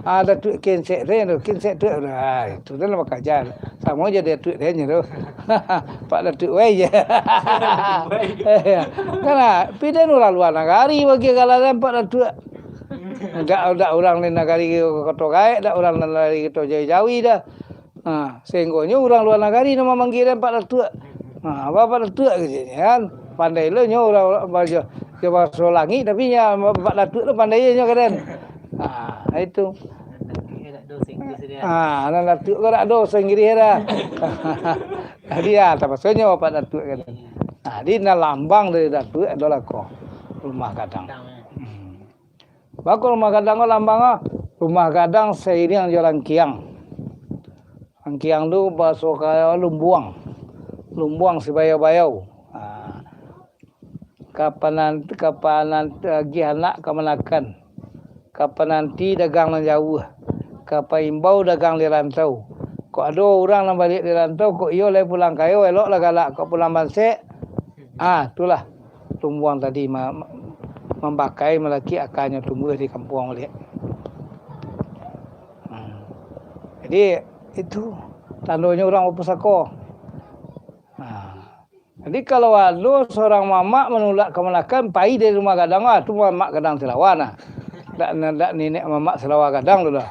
Ah, datuak kensek den tu, kensek tu. Ah, itu dah lah bakaja. Samo jo datuak den je tu. Pak Datuak wai je. Kan, ah, pi den urang lua nagari bagi galaran Pak Datuak. Dak, dak urang di nagari Koto Gaek, dak urang di nagari Koto Jawi-Jawi dah. Ha, sehinggonyo urang lua nagari nan mamanggia den Pak Datuak. Ha, apa Pak Datuak gitu kan. Pandai lo nyo urang, urang bajo, jo baso langik tapi nyo Pak Datuak tu pandai nyo ka den. Ha, itu. Ha, nan Datuak ko dak ado bahasa Inggris dah. Jadi, ya, tapasonyo Pak Datuak kan. Ha, jadi, nan lambang dari Datuak adolah ko, rumah gadang. Hmm. Bako rumah gadang ko lambang ko, rumah gadang sairiang jo langkiang. Langkiang tu baso ka lumbuang. Lumbuang sibayau-bayau. Ha. Ka panan-, ka panan-, agiah anak kamanakan, ka pananti dagang nan jauah, ka paimbau dagang di rantau. Kok ado urang nan baliak di rantau, kok iyo lai pulang kayo, eloklah galak, kok pulang bansek, ah, itulah lumbuang tadi ma-, ma-, mambakai malakik akanyo tumbuah di kampuang baliak. Hmm. Jadi, itu tandonyo urang bapusako. Nah. Jadi, kalau ado surang mamak manulak kamanakan, pai dari rumah gadang, ah, tu mamak gadang Silawa nah. Dak, dak niniak mamak Silawa gadang tu lah.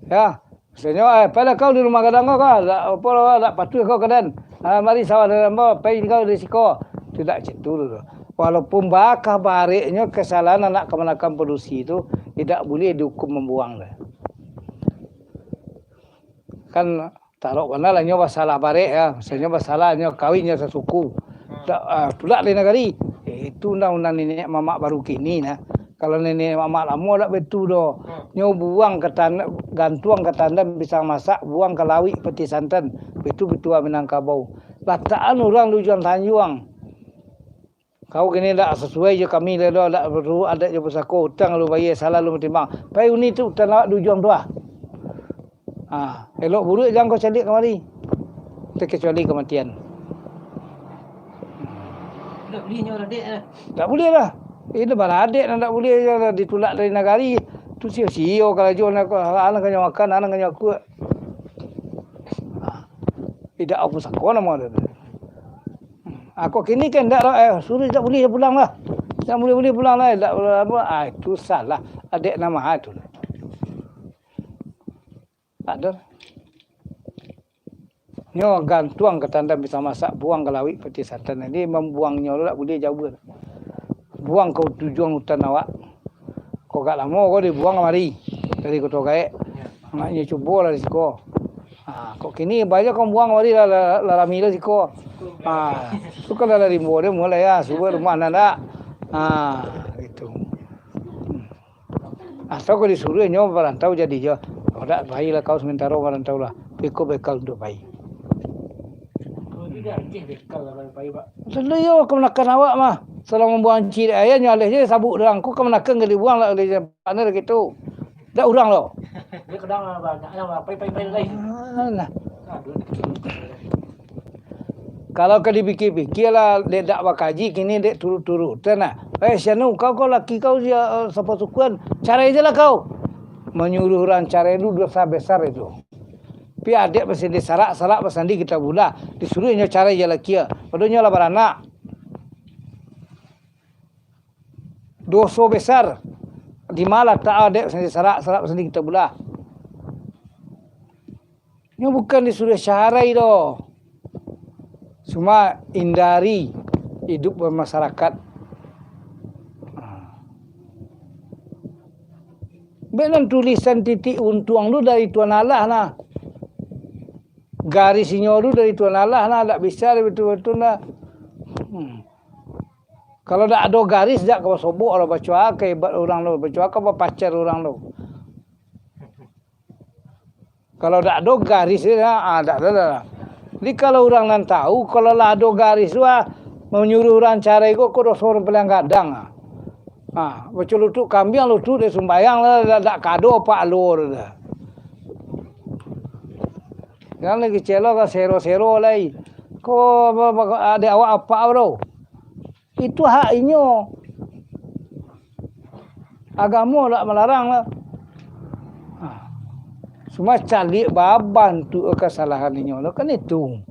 Ya, misalnyo, eh, pailah kau di rumah gadang kau, kau, dak, apo lah, dak patuah kau ka den. Ah, mari sawah dari ambo, pai kau dari siko. Tu dak cak tu tu. Walaupun bakah bareknyo kesalahan anak kamanakan padusi tu, indak buliah diukum mambuang tu. Kan tarok bana lah nyo basalah barek, ya. Misalnyo basalah nyo kawin nyo sasuku. Dak, ah, tulak dari nagari. Eh, itu undang-undang niniak mamak baru kini nah. Kalau niniak mamak lamo dak baitu doh. Nyo buang ka tanda-, gantuang ka tandan pisang masak, buang ka lauik peti santan. Baitu bituah Minangkabau. Latakan urang di ujuang tanjuang. Kau kini dak sasuai jo kami lai doh, dak baturut adat jo pusako, utang lu bayia, salah lu matimbang. Pai uni tu utang awak di ujuang tu ah. Ha, elok buruak jan kau caliak kamari. Terkecuali kamatian. Dak buliah nyo baradek lah. Dak buliah lah. Ino baradek nan dak buliah, ditulak dari nagari. Tu sio-sio karajo, anak kanyo makan, anak kanyo akuak. Indak apo sako namo tu. Ako kini kan indak lah, eh, suruh indak buliah pulang lah. Indak buliah-buliah pulang lah, indak apo, ah, itu salah. Adek namo tu. Tak ada. Nyo gantuang ka tandan pisang masak, buang ka lauik peti santan. Jadi mambuangnyo tu dak buliah jauah. Buang ka tujuan utan awak. Kok agak lamo ko dibuang kamari dari Koto Gaek. Maknyo cubolah di siko. Ha, kok kini banyak kau buang kamari lah, lah, lah rami lah siko. Ha, tu kan lah rimbo dia mulai ah, suruah rumah nan dak. Ha, gitu. Atau kau disuruh nyo marantau jadi jo. Kau dak, pailah kau samantaro marantau lah. Iko bekal untuak pai. Kalau tidak, Aceh bekal lah pai, Pak. Tentu yo, kamanakan awak mah. Salah mambuang ciek ayah nyo aleh je sabuk urang. Kau kamanakan ka dibuang lah aleh je. Mana dah gitu. Dak urang lo. Dia kadang banyak lah, pai, pai, pai, pai. Alah. Aduh. Kalau ka dipikir-pikir lah, dek dak bakaji, kini dek turut-turut. Nah, eh, si anu, kau, kau laki kau, sia, eh, sapa sukuan, carai je lah kau. Manyuruah urang carai tu dosa besar itu. Pi adek basandi sarak, sarak basandi kitabullah. Disuruah nyo carai je lah kia. Padahal nyo lah baranak. Doso besar. Di ma latak adek basandi sarak, sarak basandi kitabullah. Nyo bukan disuruah carai doh. Cuma hindari hidup bermasyarakat. Bek nan tulisan titik untuang tu dari Tuhan Allah nah. Garis inyo tu dari Tuhan Allah nah, dak bisa batua-batua nah. Hmm. Kalau dak ado garis, dak ka basobok lah, bacoa ka hebat urang tu, bacoa ka bapacar urang tu. Kalau dak ado garis, ah, dak ado lah. Jadi kalau urang nan tahu, kalau lah ado garis tu, ah, manyuruah urang carai ko, ko doso urang paliang gadang, ah. Ah, baco lutuk kambiang, lutuk dek sumbayang lah, dak, dak kado apak alua tu dah. Jan lagi celo ka sero-sero lai. Ko, ba, ba, adek awak apak tu. Itu hak inyo. Agamo dak malarang lah. Ha. Cuma caliak babantuak kasalahan inyo lah kan itu.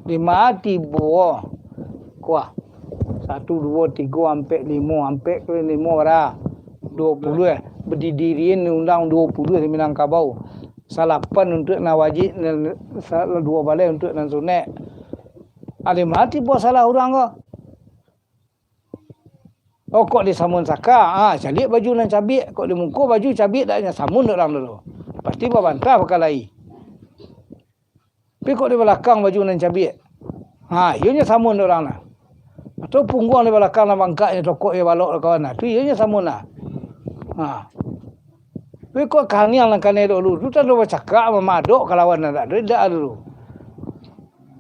Di ma tibo. Kuah. Satu, duo, tigo, ampek, limo. Ampek kali limo bara? Duo puluah, eh. Badidirian undang duo puluah di Minangkabau. Salapan untuak nan wajib, nan sa-, duo baleh untuak nan sunek. Alih mati buah salah urang ko. Oh, kok di samun saka, ah, caliak baju nan cabiak. Kok di muko baju cabiak dak nyo samun dek urang dulu. Pasti babantah bakalahi. Tapi kok di balakang baju nan cabiak. Ha, iyo nyo samun dek urang nah. Atau pungguang di balakang nan bangkak nyo tokok iyo balok dek kawan nah. Tu iyo nyo samun nah. Ha. Tapi kok kaniang nan kanai dulu tu tando bacakak mamadok kalawan nan dak ado, dak dulu.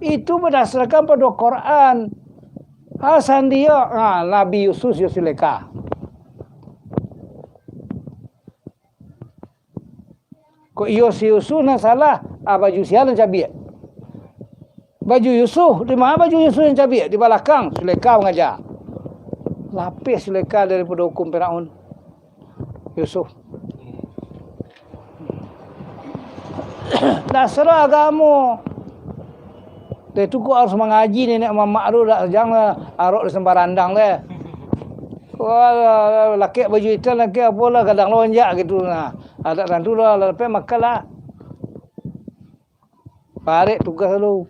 Itu badasarkan pado Quran. Ha, sandi yo, ha, Nabi Yusuf yo Suleka. Kok iyo si Yusuf nan salah, ah, baju sia nan cabiak. Baju Yusuf, di ma baju Yusuf nan cabiak? Di balakang, Suleka mangaja. Lapeh Suleka daripado hukum Firaun. Yusuf. Dasar agamo. Dek tu kok harus mangaji nenek mamak tu, dak jangan arok di sembarandang deh. Wah, lakek baju itam, lakek apolah, gadang lonjak gitu nah. Adak tantu lah, lah dapek makan lah. Barek tugas lu.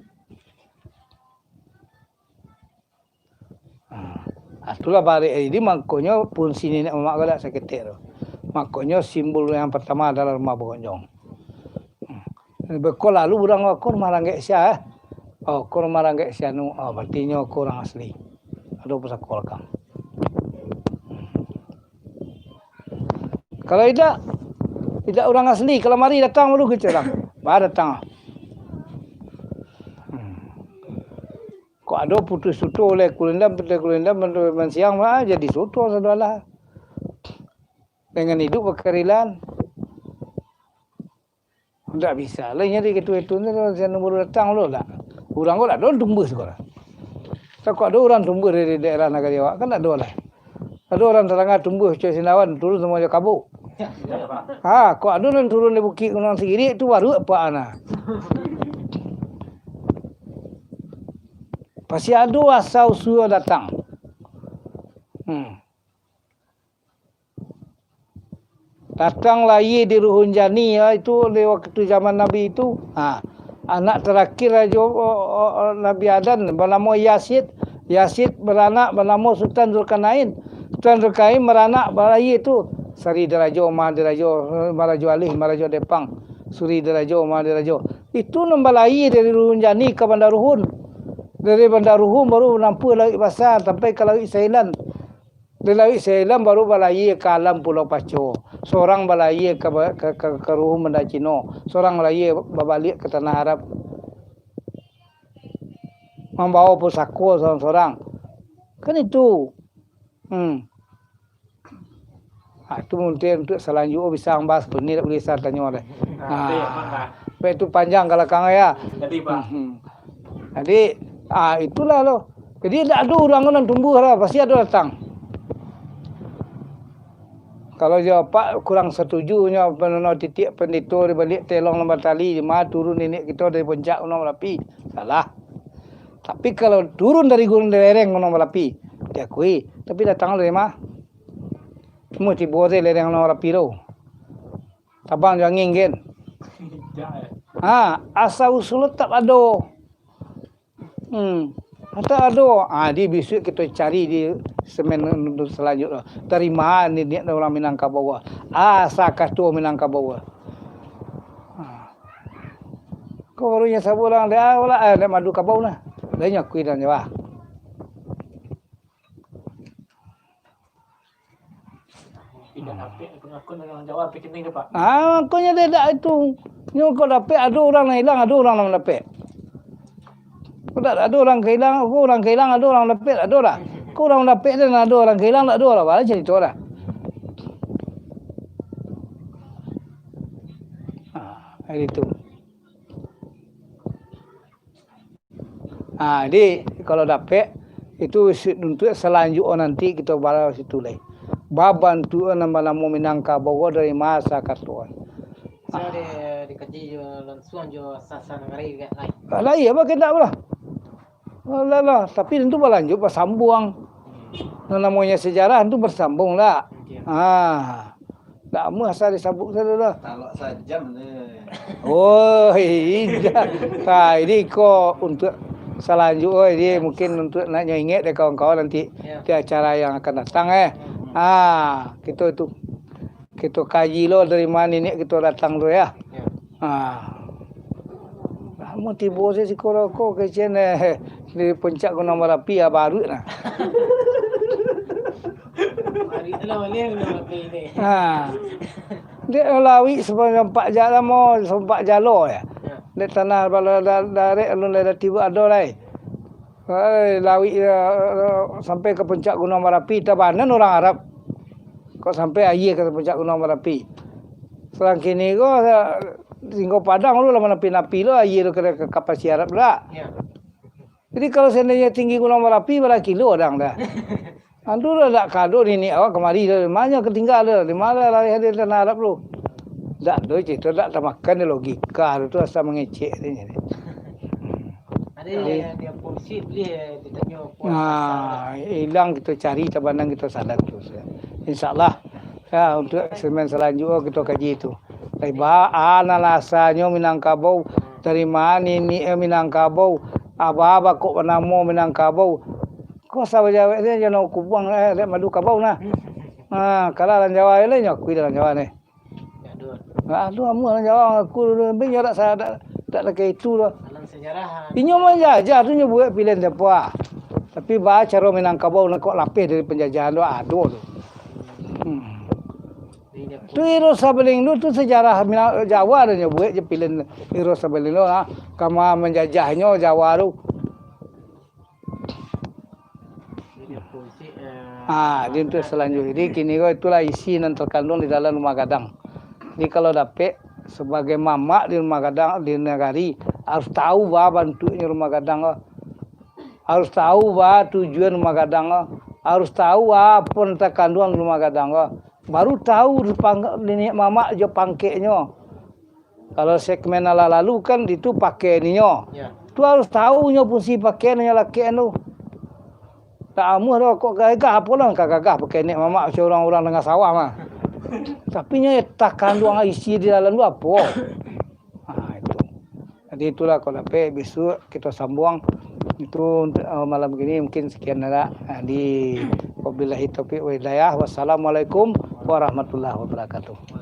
Ah, itulah barek. Jadi, makonyo fungsi nenek mamak ko dak saketek tu. Makonyo simbol yang pertama adalah rumah bagonjong. Hmm. Beko lalu urang ko rumah ranggek sia, eh. Oh, ko rumah ranggek sia nu. Oh, berarti nyo ko urang asli. Ado pusako lakang. Kalau idak, idak urang asli. Kalau mari datang baru kecek urang. Ba datang. Hmm. Kok ado putuih soto oleh Kulendam, Putuih Kulendam, mansiang, ah, jadi soto sadolah. Dengan iduik bakarilan. Ndak bisa lah nyari ketua itu, ndak ado siapa baru datang lo lah. Urang ko dak ado tumbuah siko lah. Kok ado urang tumbuah dari daerah nagari awak, kan dak ado lah. Ado urang Taranga tumbuah, Cuai Sindawan, turun samo jo Kabuk. Ha, kok ado nan turun di Bukik Gunuang Sigiri, tu baru apak nah. Pasti ado asa usua datang. Hmm. Datang lahia di ruhun jani, ya, itu di waktu zaman Nabi itu. Ha, anak terakhir Rajo, o, o, o, Nabi Adam banamo Yasid. Yasid baranak banamo Sultan Zulkarnain. Sultan Zulkarnain baranak, balahia tu Sari Dirajo, Maha Dirajo, Marajo Alih, Marajo Depang, Suri Dirajo, Maha Dirajo. Itu nan balahia dari ruhun jani ka Banda Ruhun. Dari Banda Ruhun baru nampuah Lauik Basa sampai ka Lauik Sailan. Dari Lauik Sailan baru balahia ka alam Pulau Paco. Sorang balahia ka ba-, ka, ka, ka ruhun Banda Cino. Sorang balahia babaliak ka tanah Arab. Mambawa pusako sorang-sorang. Kan itu. Hmm. Ah, itu mungkin untuk salanjutnyo bisa ang bahas tu. Ni dak buliah sa tanyo deh. Ah, tu yo, Pak, ah. Baik, itu panjang ka balakang ya. Jadi, Pak. Hmm. Jadi, ah, itulah lo. Jadi, dak ado urang nan tumbuah lah, pasti ado datang. Kalau jo Pak kurang satujunyo, panono titiak pandito di baliak telong nan batali, di ma turun niniak kito dari puncak Gunuang Marapi, salah. Tapi kalau turun dari gunung, lereng Gunuang Marapi, diakui. Tapi datang dari ma? Cuma tibo se lereng Gunuang Marapi tu. Tabang jo angin, kan? Ha, asa usul tetap ado. Hmm. Tetap ado. Ha, di bisuak kito cari di semen untuk salanjutnyo. Dari ma niniak urang Minangkabau? Asa kato Minangkabau. Ha. Ko baru nyo sabuik urang, dak lah, eh, dak Madu Kabau nah. Dak nyo akui dah nyo, ah. Indak dapek pengakuan urang Jawa, tapi kini tu, Pak. Ah, makonyo dak itu. Nyo kok dapek, ado urang nan ilang, ado urang nan dapek. Kok dak ado urang ka ilang, kok urang ka ilang, ado urang dapek, dak ado lah. Kok urang dapek tu nan ado, urang ka ilang dak ado lah, baa carito lah. Ah, itu. Ha, jadi, kalau dapek, itu si-, untuk salanjutnyo nanti kito balau situ lai. Bab bantuak nan banamo Minangkabau dari masa kato. Bisa di-, dikaji jo langsuang jo sasa nagari dek lai. Lah, iyo, bah, kito lah. Lah, lah, tapi tentu balanjut, basambuang. Nan namonyo sejarah tu bersambung lah. Oke. Ha. Dak amuah asa disabuik sajo lah. Talok sajam tu. Oh, iya. Nah, ini ko untuk salanjutnyo, ini mungkin untuk nak nyo ingek dek kawan-kawan nanti di acara yang akan datang, eh. Ha, kito itu, kito kaji lo dari ma niniak kito datang tu, ya. Ha. Lamo tibo se siko lo ko kecek, eh, di puncak Gunuang Marapi, ya, baruak nah. Baruak tu lah baleh Gunuang Marapi ni. Ha. Dek lawik sampai sampak ja-, lamo sampak jalo ya. Ya. Dek tanah bala da-, darek alun lai tibo ado lai. Eh, lawik, eh, sampai ka puncak Gunuang Marapi, tabanan urang Arab. Kok sampai aia ka puncak Gunuang Marapi. Surang kini ko, eh, tingga padang lu lah manapi-napi lo aia tu ka, ka, ka pasi Arab dak. Ya. Jadi kalau seandainyo tinggi Gunuang Marapi, bara kilo padang dah. Antu lah dak kado niniak awak kamari tu, di ma nyo ka tingga tu, di ma lah lari dari tanah Arab tu. Dak do carito, dak tamakan di logika tu, tu asa mangecek tu. Ado yang, yang polisi boleh ditanyo kuasa. Nah, ilang kito cari, tabanang kito salat tu. Insya Allah, ya, untuk segmen salanjutnyo kito kaji tu. Lai ba, a nan asanyo Minangkabau, dari ma niniak Minangkabau, aba-aba kok banamo Minangkabau. Ko sabajawek se jano kubuang, eh, dek Madu Kabau nah. Ha, kalau urang Jawa lai nyo akui urang Jawa ni. Aduh, amuah urang Jawa aku dulu, tapi nyo dak sa-, dak, dak lakek itu doh. Dalam sejarah, ah. Inyo manjajah tu nyo buek pilihan siapo ah. Tapi ba caro Minangkabau nak kok lapeh dari penjajahan tu, ado tu. Hmm. Jadi dia Tu Iro Sabaling tu, tu sejarah Mina-, Jawa tu nyo buek je pilihan Iro Sabaling tu, ah. Kama manjajahnyo Jawa tu. Ha, jadi untuk salanjutnyo. Jadi, kini ko itulah isi nan terkandung di dalam rumah gadang. Jadi, kalau dapek sabagai mamak di rumah gadang, di nagari, harus tahu ba bantuaknyo rumah gadang ko. Harus tahu ba tujuan rumah gadang ko. Harus tahu apo nan terkandung di rumah gadang ko. Baru tahu di pang-, niniak mamak jo pangkeknyo. Kalau segmen nan lah lalu kan itu pakai ninyo. Ya. Tu harus tahu nyo fungsi pakaian nyo lakek tu. Tak amuah doh, kok gagah, apo lah ka gagah pakai nek mamak macam urang-urang tangah sawah mah. Tapi nyo takanduang isi di dalam tu apo? Ha, itu. Jadi itulah, kalau dapek, besok kita sambung. Itu untuk, eh, malam ini mungkin sekian lah. Ha, di wabillahi taufiq wal hidayah. Wassalamualaikum warahmatullahi wabarakatuh.